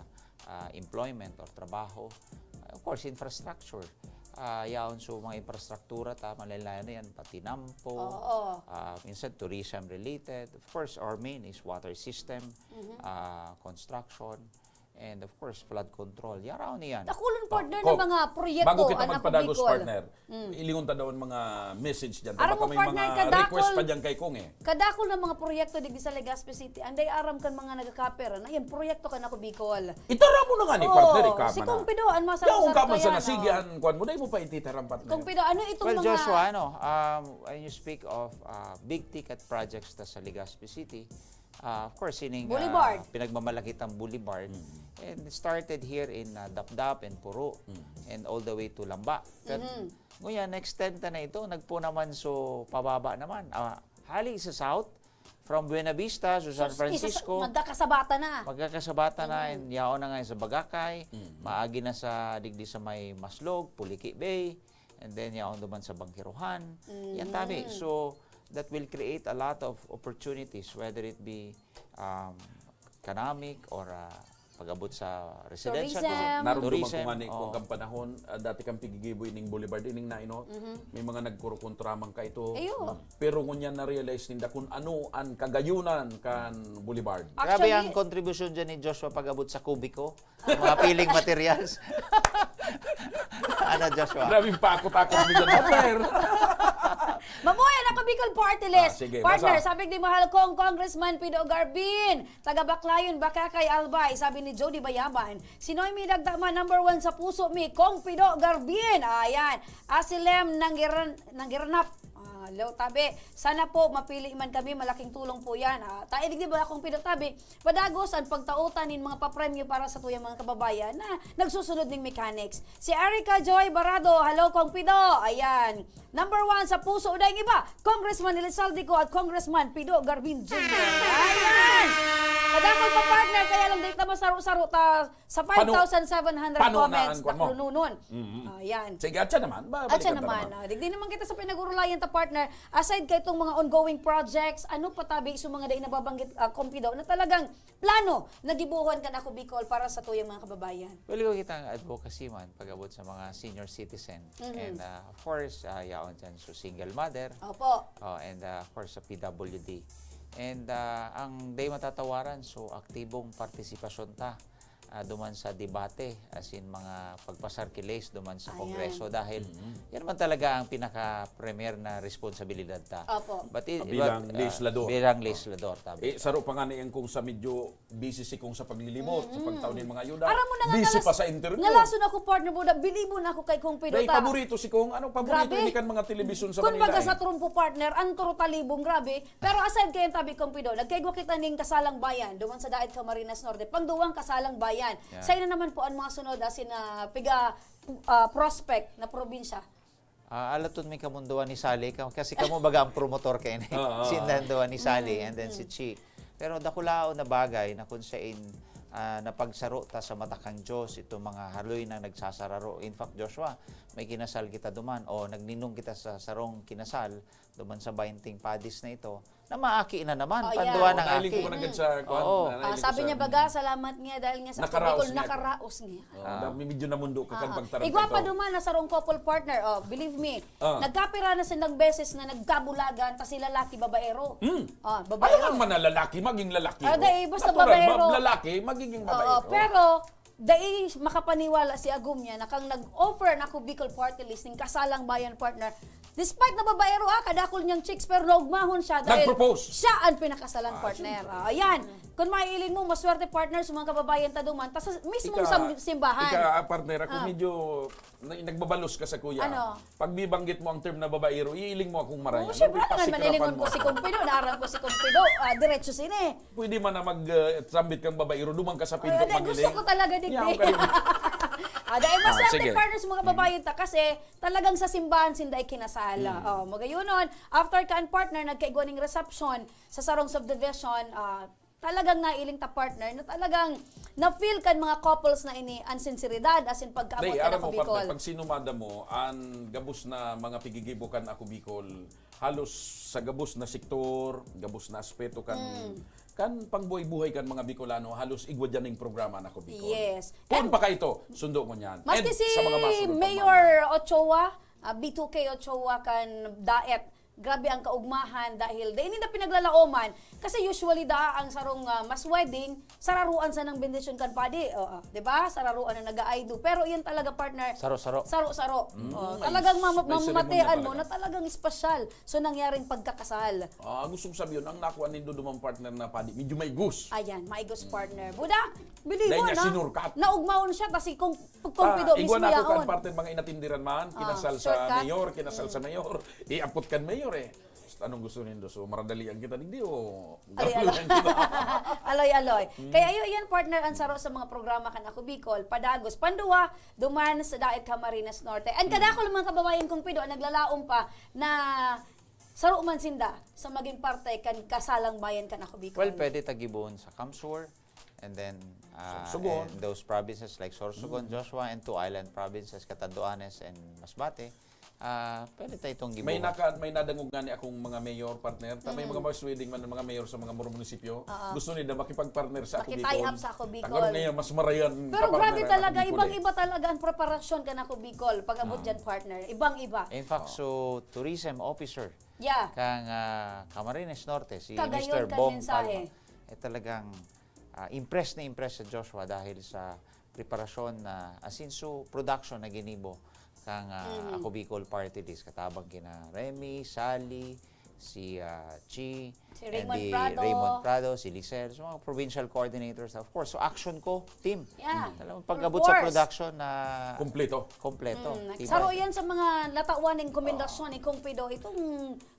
ah, employment or trabaho. Of course, infrastructure. Ah, yaon so mga infrastruktura ta, malalayo na yan, pati nampo, Oo. ah, minsan tourism related. Of course, our main is water system, ah, construction, and of course, flood control. Yaraon niyan. Dakulon, partner, Kong, ng mga proyekto bago kita ang magpadagos, Ako Bicol. Partner, ilingon ta daw ang mga message dyan. Aram Baka mo, may partner, mga kadakol- request pa dyan kay Kong eh. Kadakol ng mga proyekto digdi sa Legazpi City, ang dai aram kan mga nagkakaper, na yan, proyekto kan Ako Bicol. Itara mo na nga ni Oo, partner, ikaw si man Kong na. Pido, ang masarap Yaon sa ka man sa kaya, no? nasigihan, kuwan mo, dahil mo pa ititarampat na Kong yan. Pido, ano itong Well, mga... Joshua, ano, um, when you speak of uh, big ticket projects ta sa Legazpi City, uh, of course, sining uh, Boulevard. Pinagmamalakitang boulevard, and it started here in uh, Dapdap and Puro, and all the way to Lamba. Pero Ngunyan, na-extend ta na ito, nagpo naman, so pababa naman. Ah, hali sa South, from Buenavista, so San So, isa sa, Francisco, magkakasabata na. magkakasabata na, and yaon na nga sa Bagakay, maagi na sa digdi sa may Maslog, Puliki Bay, and then yaon naman sa Bangkiruhan. Yan tabi. So, that will create a lot of opportunities, whether it be um, economic or ah, pag-abot sa residential, Tourism. Narumduman ko tourism, nga ni kung oo. Kang panahon, ah, dati kang pigigibo ining Boulevard, ining naino, may mga nagkurukontra man ka ito. Ayo. Pero ngunyan na-realize ninda kung ano ang kagayunan kan Boulevard. Grabe Actually- ang kontribusyon dyan ni Joshua pag-abot sa kubiko. Mga peeling materials. Ano, Joshua? Grabing pakot-akot mo dyan, Maper. Mabuhay ang Ako Bicol Party List. Ah, sige, Partner, basa. Sabi ni mahal kong Congressman Pido Garbin, taga Baclayon, Bacacay, Albay. Sabi ni Jody Bayaban, "Si Noemi Dagdama, number one sa puso mi, Kong Pido Garbin." Ayan. Asilem Nanggiran, Nanggiranap. Ah, lo, tabi. Sana po mapili man kami, malaking tulong po yan. Ah, tayo, di ba, Kong Pido, tabi? Padagos an pagtaotan nin mga papremyo para sa tuyang mga kababayan na nagsusunod ning mechanics. Si Erica Joy Barado, "Hello, Kong Pido." Ayan. Number one sa puso, dahil iba, Congressman Elizalde Co at Congressman Pido Garbin Junior Ayan. Kadakol pa, partner, kaya lang dito masaro-saro ta sa Pano- five thousand seven hundred pano na comments ang kwan na mo? Krununon. Mhm. Ayan. Sige, atsa naman. Babalikan Atsa ta naman. naman. Ah, digdi naman kita sa pinag-urulayan ta, partner. Aside kay itong mga ongoing projects, ano pa tabi sa mga dai nababanggit, ah, Kong Pido, na talagang plano na gibohon kan Ako Bicol para sa tuyang mga kababayan? Well, ikaw kita ang advocacy man pag-abot sa mga senior citizen. Mhm. And uh, of course, uh, yaon dyan so single mother. Opo. Oh, and uh, of course, sa P W D. And uh, ang day matatawaran, so aktibong partisipasyon ta ah, duman sa debate, as in mga pagpasarkiles duman sa Ayan. Kongreso. Dahil Mhm. yan man talaga ang pinaka-premier na responsibilidad ta. Opo. But it- Ah, bilang but, ah, legislador. Bilang legislador, tabi. Eh, saro pa nga ni ang kung sa medyo busy si kung sa paglilibot, sa pagtaw nin mga ayuda. Aram mo na nga, Busy nalas- pa sa interview. Nalason ako, partner, buda, bilibon ako kay Kong Pido Dahil ta. Paborito si Kong, ano, paborito Grabe. ini kan mga telebisyon sa Kung Manila. baga Eh. Sa trumpo, partner, ang turo talibong, grabe. Pero aside kay tabi, Kong Pido, nagkaigwa kita ning Kasalang Bayan, duman sa Daet Camarines Norte, pangduwang Kasalang Bayan. Yan. Sa ina naman po ang mga sunod, asin na piga ah, prospect na probinsya. Ah, alaton may kamunduan ni Sally, ka- kasi kamo baga ang promotor kayo ni Oo. Sindanduan ni Sally, and then si Chi. Pero dakulaon na bagay na kung sain ah, napagsaro ta sa mata kang Diyos itong mga haloy na nagsasararo. In fact, Joshua, may kinasal kita duman o nagninong kita sa sarong kinasal duman sa bainting padis na ito na maaki na naman, Oh, panduwa yeah. ng Nahiling aki. ko na gid sa kuwan, Oo. nahiling Ah, ko sabi sa niya baga, salamat niya dahil nga sa Nakaraos Bicol, niya. nakaraos niya. Oh, Ah. na- medyo namundo ka kan Ah, pagtarantay igwa pa ko. duman na sarong couple partner. Oh, believe me, Ah. nagkapira na silang beses na nagkabulagan, ta si lalaki babaero. Hmm. Ah, Ano babaero. man man na lalaki, maging lalaki. Ah, oh. dahil basta Natural, babaero. mag- lalaki, magiging babaero. Oo, pero dai makapaniwala si agom niya na kang nag-offer na ako Bicol Party List ning Kasalang Bayan, partner. Despite na babaero, ah, kadakol niyang chicks, pero naugmahon siya dahil Nag-propose. siya ang pinakasalan, Ah, partner. syempre. Ah, ayan. Kung mailing mo, maswerte, partner, sa mga kababayan ta duman, ta sa mismong Ika- sam- simbahan. Ika, partner, ako Ah. medyo na- nagbabalo ka sa kuya. Ano? Pag bibanggit mo ang term na babaero, iiling mo akong marayan. Oo, syempre, Ano, naman, pasikrapan mailingon mo ko si ako. Kumpido, naaram ko si Kumpido, ah, diretso sini. Pwede man na mag, uh, sambit kang babaero, duman ka sa pinto Ay, gusto magiling. ko talaga, digdi. Yan, kayo. Ah, dahil Ah, maswerte, sige. partners, mga babae ta kasi talagang sa simbahan sinda ikinasal. Oh, magayunon, after kan, partner, nagkaigwa ning reception sa sarong subdivision, ah, talagang nailing ta, partner, na talagang na-feel kan mga couples na ini ang sinseridad, as in pagkaabot Dahil, ka aram na mo, Bicol. partner, pag sinumada mo, ang gabos na mga pigigibo kan Ako Bicol, halos sa gabos na sektor, gabos na aspeto kan Mm. kan pangbuhay-buhay kan mga Bicolano, halos igwa dyan ning programa na Ako Bicol. Yes. Kung And pa ka ito, sundo mo niyan. Maski And si sa mga masunod pang Mayor mga- Ochoa, ah, B two K Ochoa kan Daet, grabe ang kaugmahan dahil dai ninda pinaglalaoman. Kasi usually, daa ang sarong, ah, mass wedding, sararuan sa nang bendisyon kan padi. Oo, di ba? Sararuan na nag-aaydo. Pero yun talaga, partner, Saro-saro. saro-saro. Mm, Oh, may talagang s- mama- may seremony mamamatian na mo talaga. Na talagang espesyal. So, nangyaring pagkakasal. Ah, gusto kong sabihin, ang nakuha nindo duman, partner, na padi, medyo may gus. Ayan, maigos, partner. Buda, believe Dahil mo niya na, sinurkat. Naugmaon siya, kasi kung Ah, kumpido igwa mismo na ako kan yaon. partner, mga inatindiran man, Ah, kinasal sa shortcut. mayor, kinasal sa mayor, iapot kan mayor eh. Basta anong gusto nindo? So, maradalian kita, digdi o Aloy-aloy. galuhan kita? Aloy-aloy. Hmm. Kaya iyo yan, partner, ang saro sa mga programa kan Ako Bicol. Padagos, panduwa, duman sa Daet Camarines Norte. And Hmm. kadakol mga kababayan kong Pido, ang naglalaom pa na saro man sinda sa maging parte kan Kasalang Bayan kan Ako Bicol. Well, pwede ta gibohon sa Kamsur, and then, ah, Sorsogon. and those provinces like Sorsogon, Hmm. Joshua, and two island provinces, Catanduanes and Masbate. Ah, pwede ta itong May gibohon. naka-, may nadangog nga ni akong mga mayor, partner. Ta-, may Mm. mga mas willing man ang mga mayor sa mga muro-, munisipyo. Oo. Gusto nila makipag-partner sa Ako Maki-tie Bicol. up sa Ako Bicol. Tangaron ngayon, mas marayan Pero ka-partner grabe ang Ako talaga, Bicol, eh. ibang-iba talaga ang preparasyon kan Ako Bicol pag abot Ah. dyan, partner. Ibang-iba. In fact, Oh. so, tourism officer Yeah. kang, ah, Camarines Norte, si Kagayon Mister kan Bong mensahe. Palma, eh, talagang, ah, impress na impress sa Joshua dahil sa preparasyon na, as in, so, production na ginibo kang, ah, Mhm. Ako Bicol Party List. Katabang kina Remy, Sally, si, ah, Chi, Si and Raymond the Prado. Raymond Prado, si Lisel. So, mga provincial coordinators, of course. So, action ko, team. Yeah. Talagang Full pag-abot sa force. production na Kompleto. kompleto. Mm, Team saro effort. yan sa mga natawan ng komendasyon ni Kong Pido. Itong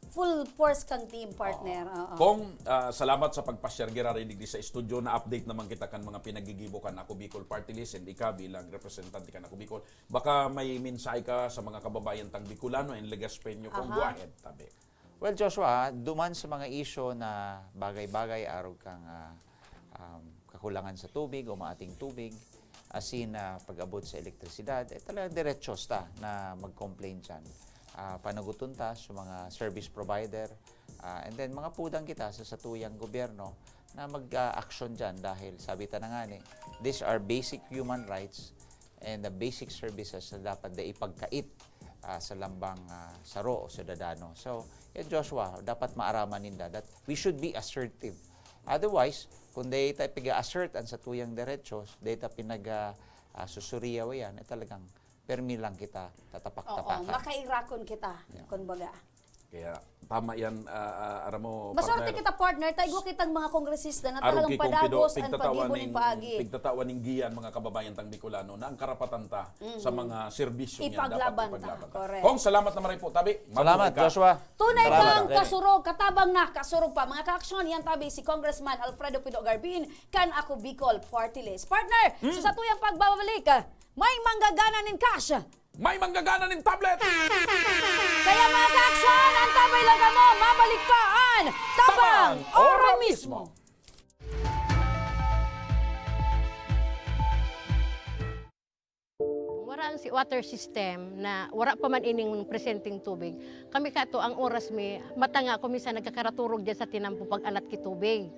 full force kang team, partner. Oo. Oo. Kong, ah, salamat sa pagpasyar giraray digdi sa studio. Na-update naman kita kan mga pinagigibo kan Ako Bicol Party List and ika bilang representante kan Ako Bicol. Baka may mensahe ka sa mga kababayan tang Bicolano and Legaspeño, Kong. Aha. Go ahead, tabi. Well, Joshua, duman sa mga isyu na bagay-bagay, arog kang, ah, um, kakulangan sa tubig o maating tubig, asin, ah, pag-abot sa elektrisidad, eh, talagang diretsyo ta na mag-complain dyan. Ah, panaguton ta sa mga service provider, ah, and then mga pudang kita sa satuyang gobyerno na mag, ah, action dyan dahil sabi ta na nga ni, these are basic human rights and the basic services na dapat da ipagkait, ah, sa lambang, ah, saro o sidadano. So, yan, Joshua, dapat maaraman ninda that we should be assertive. Otherwise, kung dai ta pag-assert an satuyang derechos, dai ta pinag, ah, ah, susuriyaw yan, eh, talagang permi lang kita Oo, tatapak-tapakan. makairakon kita, Yeah. kumbaga. Kaya tama yan, ah, ah, aram mo, Maswerte partner. kita, partner. Tayo kitang mga kongresista na Arog talagang ki Kong Pido, padagos ang pigtatawan paggibo nin ning, paagi. pigtatawan ning giyan, mga kababayan tang Bicolano, na ang karapatan ta sa Mhm. mga serbisyo niyan dapat Ipaglaban ta. ipaglaban ta. Correct. Kong, salamat na maray po, tabi. Salamat, Mabuhay ka. Joshua. Tunay Salamat. kang kasurog, katabang na kasurog pa. Mga kaaksyon, yan tabi si Congressman Alfredo Pido Garbin, kan Ako Bicol Party List. Partner, Mm. sa satuyang pagbabalik, ah, may manggagana nin cash. May manggagana nin tablet! Kaya, mga kaaksyon, antabay lang kamo, mabalik pa an Tabang Tabang Ora Ora Mismo. Mismo. Wara ang si-, water system na wara pa man ining presenteng tubig. Kami kato, ang oras mi, mata nga ako, minsan nagkakaraturog dyan sa tinampo pag alat ki tubig.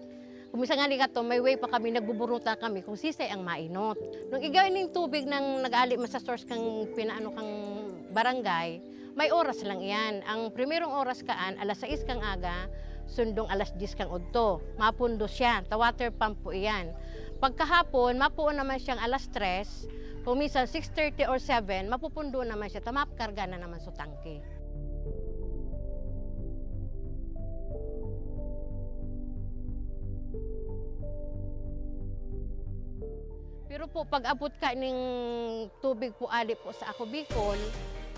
Kung minsan nga ni kato, may way pa kami, nagbuburuta kami kung sisay ang mainot. Nung igay ning tubig nang nag-ali man sa source kang pinaano kang barangay, may oras lang iyan. Ang primerong oras kaan, alas sais kang aga, sundong alas diyes kang udto. Mapundo siya, ta water pump po iyan. Pagkahapon, mapuon naman siyang alas tres, kung minsan six thirty or seven, mapupundo naman siya, ta makarga na naman sa tangke. Pero po, pag-abot ka ning tubig po ali po sa Ako Bicol,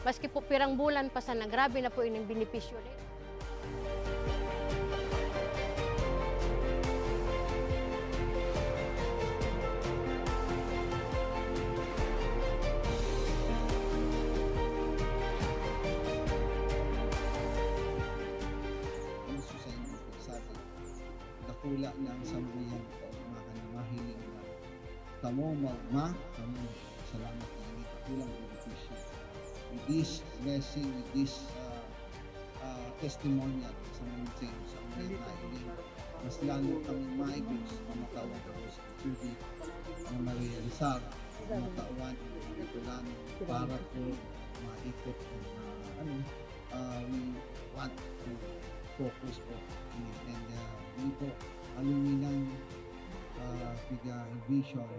maski po pirang bulan pa sana, grabe na po ining benepisyo din. Ang susay ng sabi, dakula na ang sambuyan kaugmahan na mahiling na kamo maugma, kamo salamat na ini dakulang benepisyo. With this blessing, with this, ah, ah, testimonial sa mga sa mga na ini, mas lalo kami maigos, mamatawan ko sa tubig, na marealisar, mamatawan ang mga Bicolano para po maikot ang, ah, ano, ah, we want to focus po. And, ah, yun po, aluminang, ah, bigay vision.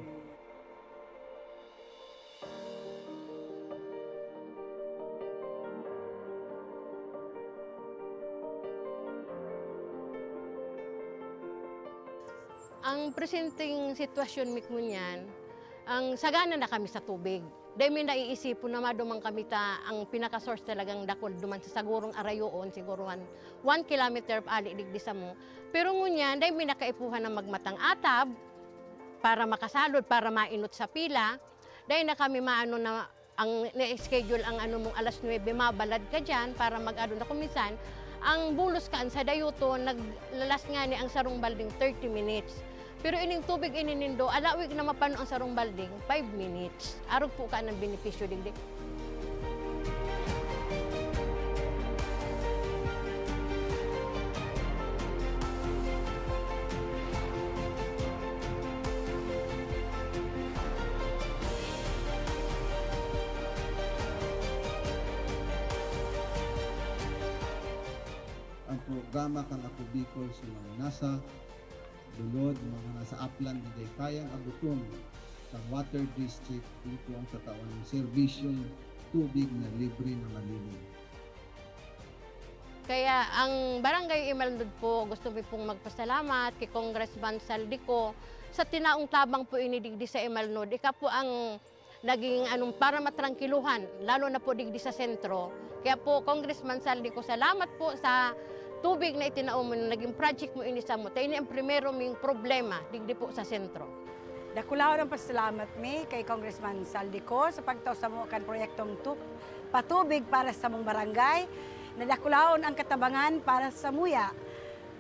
Ang presenteng sitwasyon mi ngunyan, ang sagana na kami sa tubig. Dai mi naiisipon na maduman kami ta ang pinaka-source talagang dakul duman sa sagurong arayoon, siguro han one kilometer ali digdi samo. Pero ngunyan, dai mi nakaipuhan na magmatang atab para makasalod, para mainot sa pila. Dai na kami maano na ang na-schedule ang ano mong alas nuebe, mabalad ka diyan para mag-ano na kung minsan, ang bulos kan sa dayuto, naglalas ngani ang sarong balding thirty minutes. Pero ining tubig ini nindo, alawig na mapano ang sarong balding, five minutes. Arog po ka ng benepisyo digdi. Ang programa kan Ako Bicol sa mga nasa lulod, mga nasa aplan, digdi kayang abuton kan water district, dito ang katawan ng serbisyong tubig na libre na malinis. Kaya ang Barangay Imalnod po, gusto mi pong magpasalamat kay Congressman Saldico sa tinaong tabang po ini digdi sa Imalnod. Ika po ang naging, anong, para matrangkiluhan, lalo na po digdi sa sentro. Kaya po, Congressman Saldico, salamat po sa tubig na itinao mo, na naging project mo ini samo. Ta ini ang primero ming problema digdi po sa sentro. Dakulaon ang pasalamat mi kay Congressman Saldico sa pagtao samo kan proyektong tu-, patubig para sa samong barangay. Nadakulaon ang katabangan para sa samuya.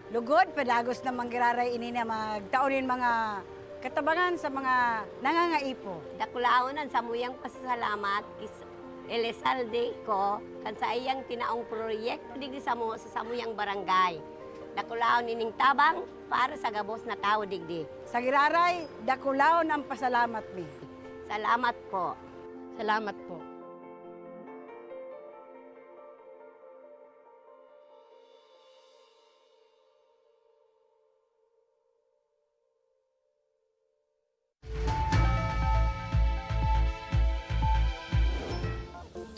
Lugod, padagos na manggiraray ini na magtao nin mga katabangan sa mga nangangaipo. Dakulaon ang samuyang pasasalamat kis Elizalde ko kan sa iyang tinaong proyekto digdi samo sa samuyang barangay. Dakulaon ining tabang para sa gabos na tawo digdi. Sa giraray, dakulaon ang pasalamat mi. Salamat po. Salamat po.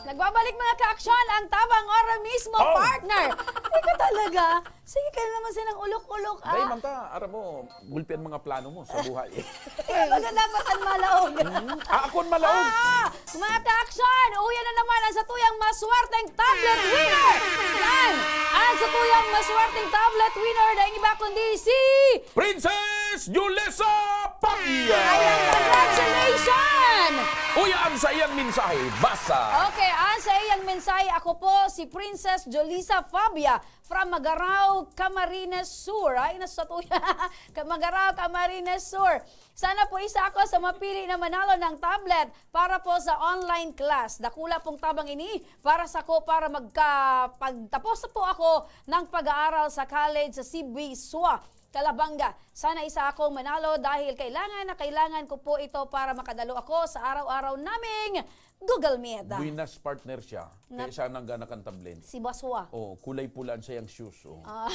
Nagbabalik, mga ka-aksyon, ang Tabang Ora mismo, Oh! partner. Ikaw talaga. Sige ka na naman silang ulok-ulok, Dahil ah. man ta, aram mo, gulpi ang mga plano mo sa buhay. Kaya baga dapat ang malaog. Mm. Ah, ako ang malaog. Ah! Mga ka-aksyon, uya na naman ang satuyang maswerteng tablet winner. Yan! Ang satuyang maswerteng tablet winner na iba kundi si Princess Julissa Pavia! Ayan, congratulations! Uya, ang sa iyang mensahe, basa! Okay, ang sa iyang mensahe, ako po si Princess Julissa Fabia from Magarao, Camarines Sur. Ay, nasa tuya. Ka-, Magarao, Camarines Sur. Sana po isa ako sa mapili na manalo ng tablet para po sa online class. Dakula pong tabang ini para sa ko para magka-, pagtapos na po ako ng pag-aaral sa college sa C B S U A, Calabanga. Sana isa akong manalo dahil kailangan na kailangan ko po ito para makadalo ako sa araw-araw naming Google Meet. Buenas partner siya. Na- Kaya siya nanggana kan tablet. Si Baswa. Oh, kulay pula ang sayang shoes, oh. Ah,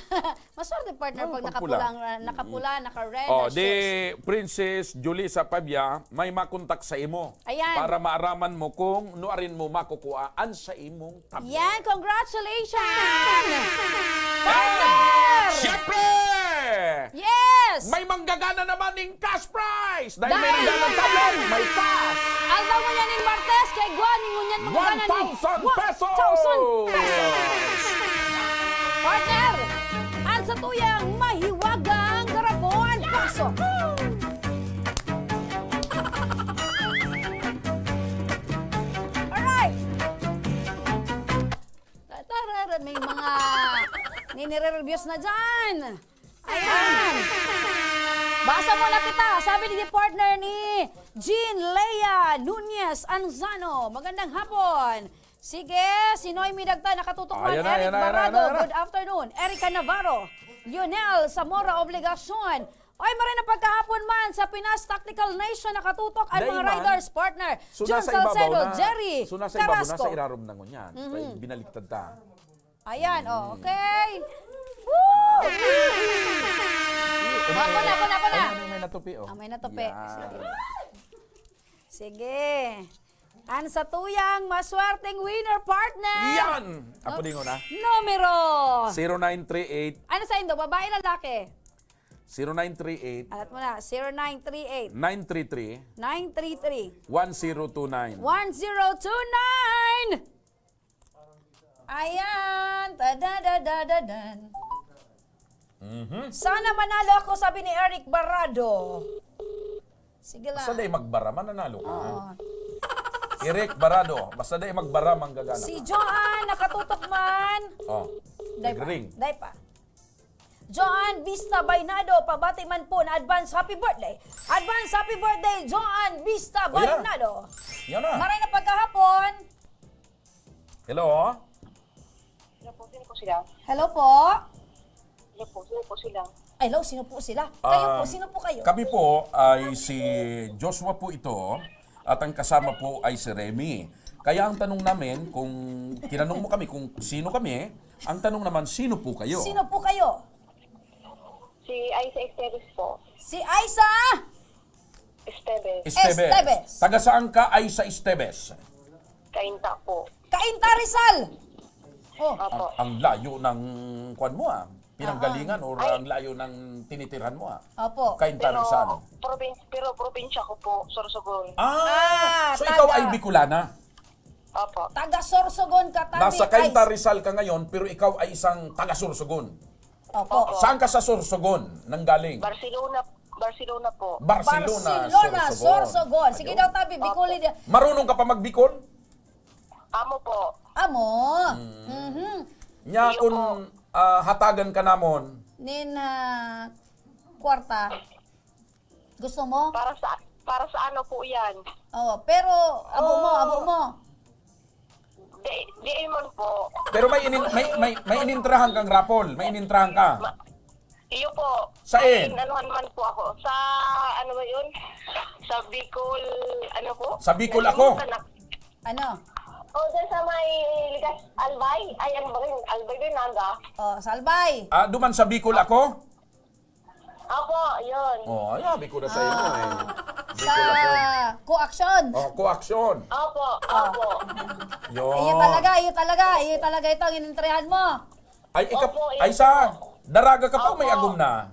maswerte partner Oh, pag pag nakapula pula. ang, ah, nakapula, Mm. naka-red Oh, na di, shoes. Princess Julissa Pavia, may makontak sa imo. Ayan. Para maaraman mo kung nuarin mo makukuha an sa imong tablet. Yan, congratulations! Yan! Partner! Siyempre! Yes! May manggagana naman ning cash prize! Dahil may Dahil nagdala ng tablet, may cash! Aldaw ngunyan nin Martes, kay Gua, nin ngunyan manggagana nin One thousand pesos! One thousand pesos! Partner, ang satuyang mahiwagang garapon, pasok! Alright! Tarara, may mga ninire-reviews na dyan. Ayan. Basa muna kita. Sabi ni partner ni Jean Lea Nunez Anzano, "Magandang hapon." Sige, si Noemi Dagta, nakatutok man. Ayan na, Eric ayan na, ayan na, Barado, ayan na. Good afternoon. Erica Navarro, Lionel Zamora Obligacion, Oy, maray na pagkahapon man sa Pinas Tactical Nation nakatutok ang Dai mga man. riders, partner. So, Jun nasa ibabaw Salcedo, na, Jerry so, nasa ibabaw na, Carrasco. Sa irarom na ngunyan. Mhm. Kaya binaliktad ta. Ayan, oh, Mm. okay. Woo! Ano Ako na, ako na, ako na. Ano, ano, may natupi, oh. Ah, may natupi. Yan. Sige. Sige. Ang satuyang maswerteng winner, partner. Yan! Apo No-, dingon, ah. Numero. Zero nine three eight. Ano sa indo? Babae, lalaki? Zero nine three eight. Alat mo na, zero nine three eight. Nine three three. Nine three three. One zero two nine. One zero two nine! Ayan! Tada-da-da-da-dan. Mhm. Sana manalo ako, sabi ni Eric Barado. Sige lang. Basta dai magbara, mananalo ka, ha? Oo. Eric Barado, basta dai magbara, manggagana Si ka. Joanne, nakatutok man. Oh, Dai pa. nagring. Dai pa. Joanne Vista Baynado, pabati man po na advance happy birthday. Advance happy birthday, Joanne Vista Oh, yeah. Baynado. Yan na. Maray na pagkahapon. Hello? Hello po, sino po sila? Hello po. Hello po, sino po sila? Hello, sino po sila? Kayo po, Um, sino po kayo? Kami po ay si Joshua po ito at ang kasama po ay si Remy. Kaya ang tanong namin, kung tinanong mo kami kung sino kami, ang tanong naman, sino po kayo? Sino po kayo? Si Aiza Esteves po. Si Aiza! Esteves. Esteves. Esteves. Taga saan ka, Aiza Esteves? Cainta po. Cainta, Rizal! Oh. Opo. Ang, ang layo ng kwan mo, ah. Pinanggalingan Ah, ah. or Ay. ang layo ng tinitirhan mo, ah. Opo. Cainta, Pero, Rizal. probin-, pero probinsya ko po, Sorsogon. Ah, Ah, so ikaw taga ay Bicolana? Opo. Taga Sorsogon ka, tabi, Nasa Cainta, Ais. Rizal ka ngayon, pero ikaw ay isang taga Sorsogon. Opo. Opo. Saan ka sa Sorsogon nanggaling? Barcelona, Barcelona po. Barcelona, Barcelona, Sorsogon. Sorsogon. Sige Ayun. daw, tabi, Opo. Bicol, di- Marunong ka pa magbikol? Amo po. Amo. Hmm. Mhm. Nya Iyo kun, po. ah, hatagan ka namon. Nin, ah, kwarta. Gusto mo? Para sa, para sa ano po yan? Oo, pero abo mo, abo Oh. mo. Di, di man po. Pero may inin-, may, may, may inintrahan kang raffle, may inintrahan ka. Ma-, iyo po. Saan? Ay, inanuhan man po ako. Sa, ano ba yun? Sa Bicol, ano po? Sa Bicol ako. Nalimutan na. Ano? O, dyan sa may Ligas, Albay? Ay, ano ba yun? Albay ba yun, Naga? Oh, sa Albay. Ah, duman sa Bicol ako? Opo, yun. Oh, ay, sabi ko na sa inyo, eh. Ah. Bicol Sa ako. Coaction. Oh, Coaction. Opo, Ah. opo. Yun. Iyo talaga, iyo talaga, iyo talaga ito ang inintrehan mo. Ay, ika-, Opo, iyo ay, sa po. Daraga ka pa o may Opo. agom na?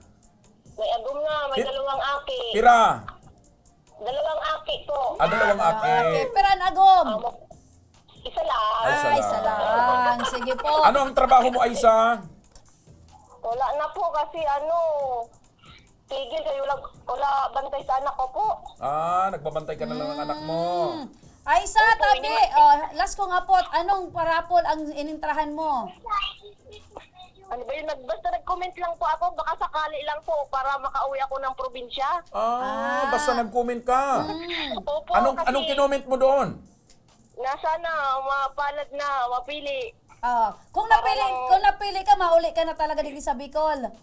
May agom na, may Pi-, dalawang aki. pira? Dalawang aki po. Ah, dalawang Ah, aki. okay. Pira an agom? Amo, isa lang. Ay, isa Ay, isa lang. lang. Sige po. Ano ang trabaho mo, Aiza? Wala na po kasi ano, tigil kayo lang, wala bantay sa anak ko po. Ah, nagbabantay ka na lang ng anak mo. Mm. Aiza, Opo, tabi, ini- oh, last kong apot, anong parapol ang inintrahan mo? Ano ba yun? Nag-, basta nag-comment lang po ako, baka sakali lang po para makauwi ako ng probinsya. Ah, Ah. basta nag-comment ka. Mm. Opo, Anong, kasi anong kinoment mo doon? Na sana mapalad na, mapili. Oh, kung Para napili, lang kung napili ka, mauli ka na talaga dito sa Bicol.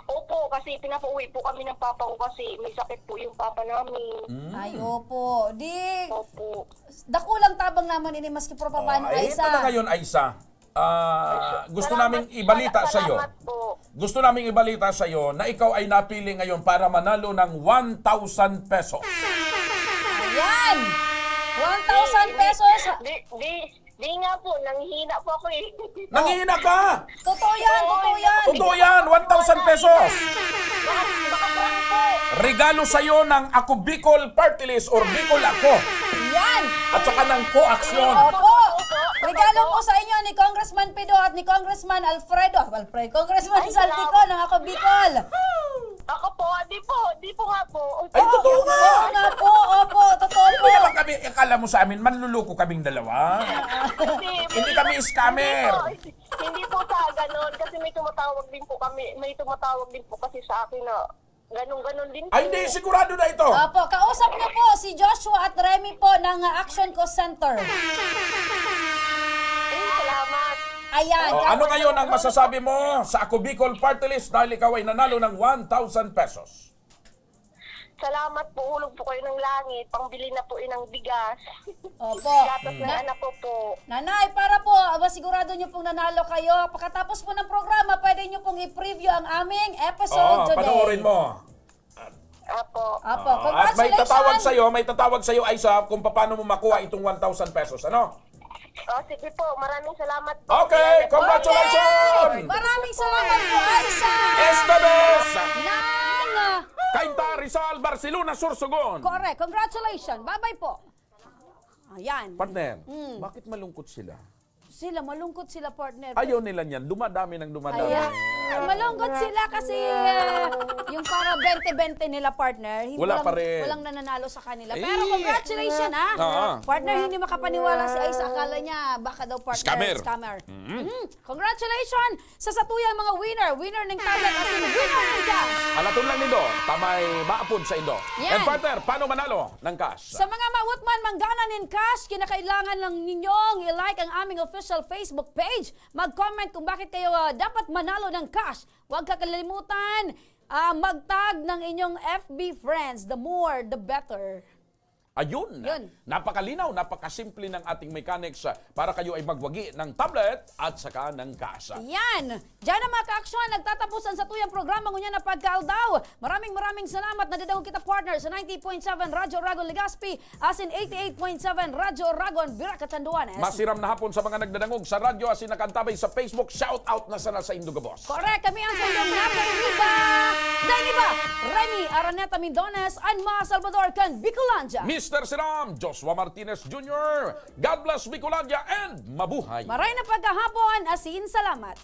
Opo, kasi pinapauwi po kami ng papa ko kasi may sakit po yung papa namin. Mm. Ay, opo. Di, Opo. dakulang tabang naman ini, maski pa Oh, paano, ay, ito Aiza. na ngayon, Aiza. Ah, gusto Salamat, naming ibalita sala-, sa iyo. salamat po. Gusto naming ibalita sa iyo na ikaw ay napili ngayon para manalo ng one thousand pesos. Ayan! One thousand pesos. Di, di, di nga po, nanghihina po ako eh. Nanghihina ka! Totoo yan, Oo, totoo yan. Totoo yan, one thousand pesos. Baka, baka prank po. Regalo sa iyo ng Ako Bicol Party List or Bicol Ako. Yan! At saka ng Coaction. Opo. Regalo po sa inyo ni Congressman Pido at ni Congressman Alfredo. Alfredo, Congressman Ay, Saldico salamat. ng Ako Bicol. Ako po, di po, di po nga po. Ay, Oo, totoo nga. oo nga po, opo, totoo Hindi po. naman kami, akala mo sa amin, manluloko kaming dalawa. Hindi, Hindi kami scammer. Hindi po, hindi po sa ganon, kasi may tumatawag din po kami, may tumatawag din po kasi sa akin na ganon-ganon din po. Ay, hindi, sigurado na ito. Opo, kausap niyo po si Joshua at Remy po ng, ah, Action Call Center. Ay, salamat. Ayan. Oh, ano ngayon ang masasabi mo sa Ako Bicol Party List dahil ikaw ay nanalo ng one thousand pesos? Salamat po, hulog po kayo ng langit, pangbili na po yun ng bigas. Opo. Gatas ng Na-, anak ko po. Nanay, para po, ah, masigurado niyo pong nanalo kayo, pagkatapos po ng programa, pwede niyo pong i-preview ang aming episode Oo, today. panoorin mo. Apo. Apo, Ah, at may tatawag congratulations. sa'yo, may tatawag sa'yo, Aiza, kung paano mo makuha itong one thousand pesos, ano? Oh, sige po. Maraming salamat po. Okay, Kuya Lepon. Congratulations! Okay. Maraming salamat po, Aiza. Esta vez! Na Cainta, Rizal, Barcelona, Sorsogon. Correct. Congratulations. Bye-bye po. Ayan. Partner, bakit malungkot sila? Sila, malungkot sila, partner. Ayaw nila niyan. Dumadami ng dumadami. Ayan. Malungkot sila kasi ah, yung para twenty twenty nila, partner, hindi Wala walang, pa rin. walang nananalo sa kanila. Eh. Pero congratulations, ha? Ah. Partner, hindi makapaniwala si Ace. Akala niya, baka daw partner, Scammer. Scammer. Mhm. Congratulations sa satuyang mga winner. Winner ng tablet at winner ng cash. Alaton lang nindo, tamay maapod sa indo. Yan. And partner, paano manalo ng cash? Sa mga mautman manggana nin cash, kinakailangan lang ninyong i-like ang aming official Facebook page, mag-comment kung bakit kayo ah, dapat manalo ng cash. Huwag kakalimutan ah, mag-tag ng inyong F B friends. The more, the better. Ayun. Yun. Napakalinaw, napakasimple ng ating mechanics ah, para kayo ay magwagi ng tablet at saka ng cash. Yan! Diyan ang mga kaaksyon, nagtatapos ang satuyang programa ngunyan na pagkaaldaw. Maraming maraming salamat. Nadadangog kita, partner, sa ninety-eight point seven Radyo Ragon Legazpi, asin eighty-eight point seven Radyo Ragon Virac, Catanduanes. Masiram na hapon sa mga nagdadangog sa radyo asin nakantabay sa Facebook. Shout out na sana sa indo gabos. Correct, kami ang sa inyong napakaiba. Dahil iba, Remy Araneta Mindones, Anma Salvador, kan Bicolandia. Mister Siram, Joshua Martinez Junior, God bless Bicolandia and mabuhay! Maray na pagkahapon, asin salamat.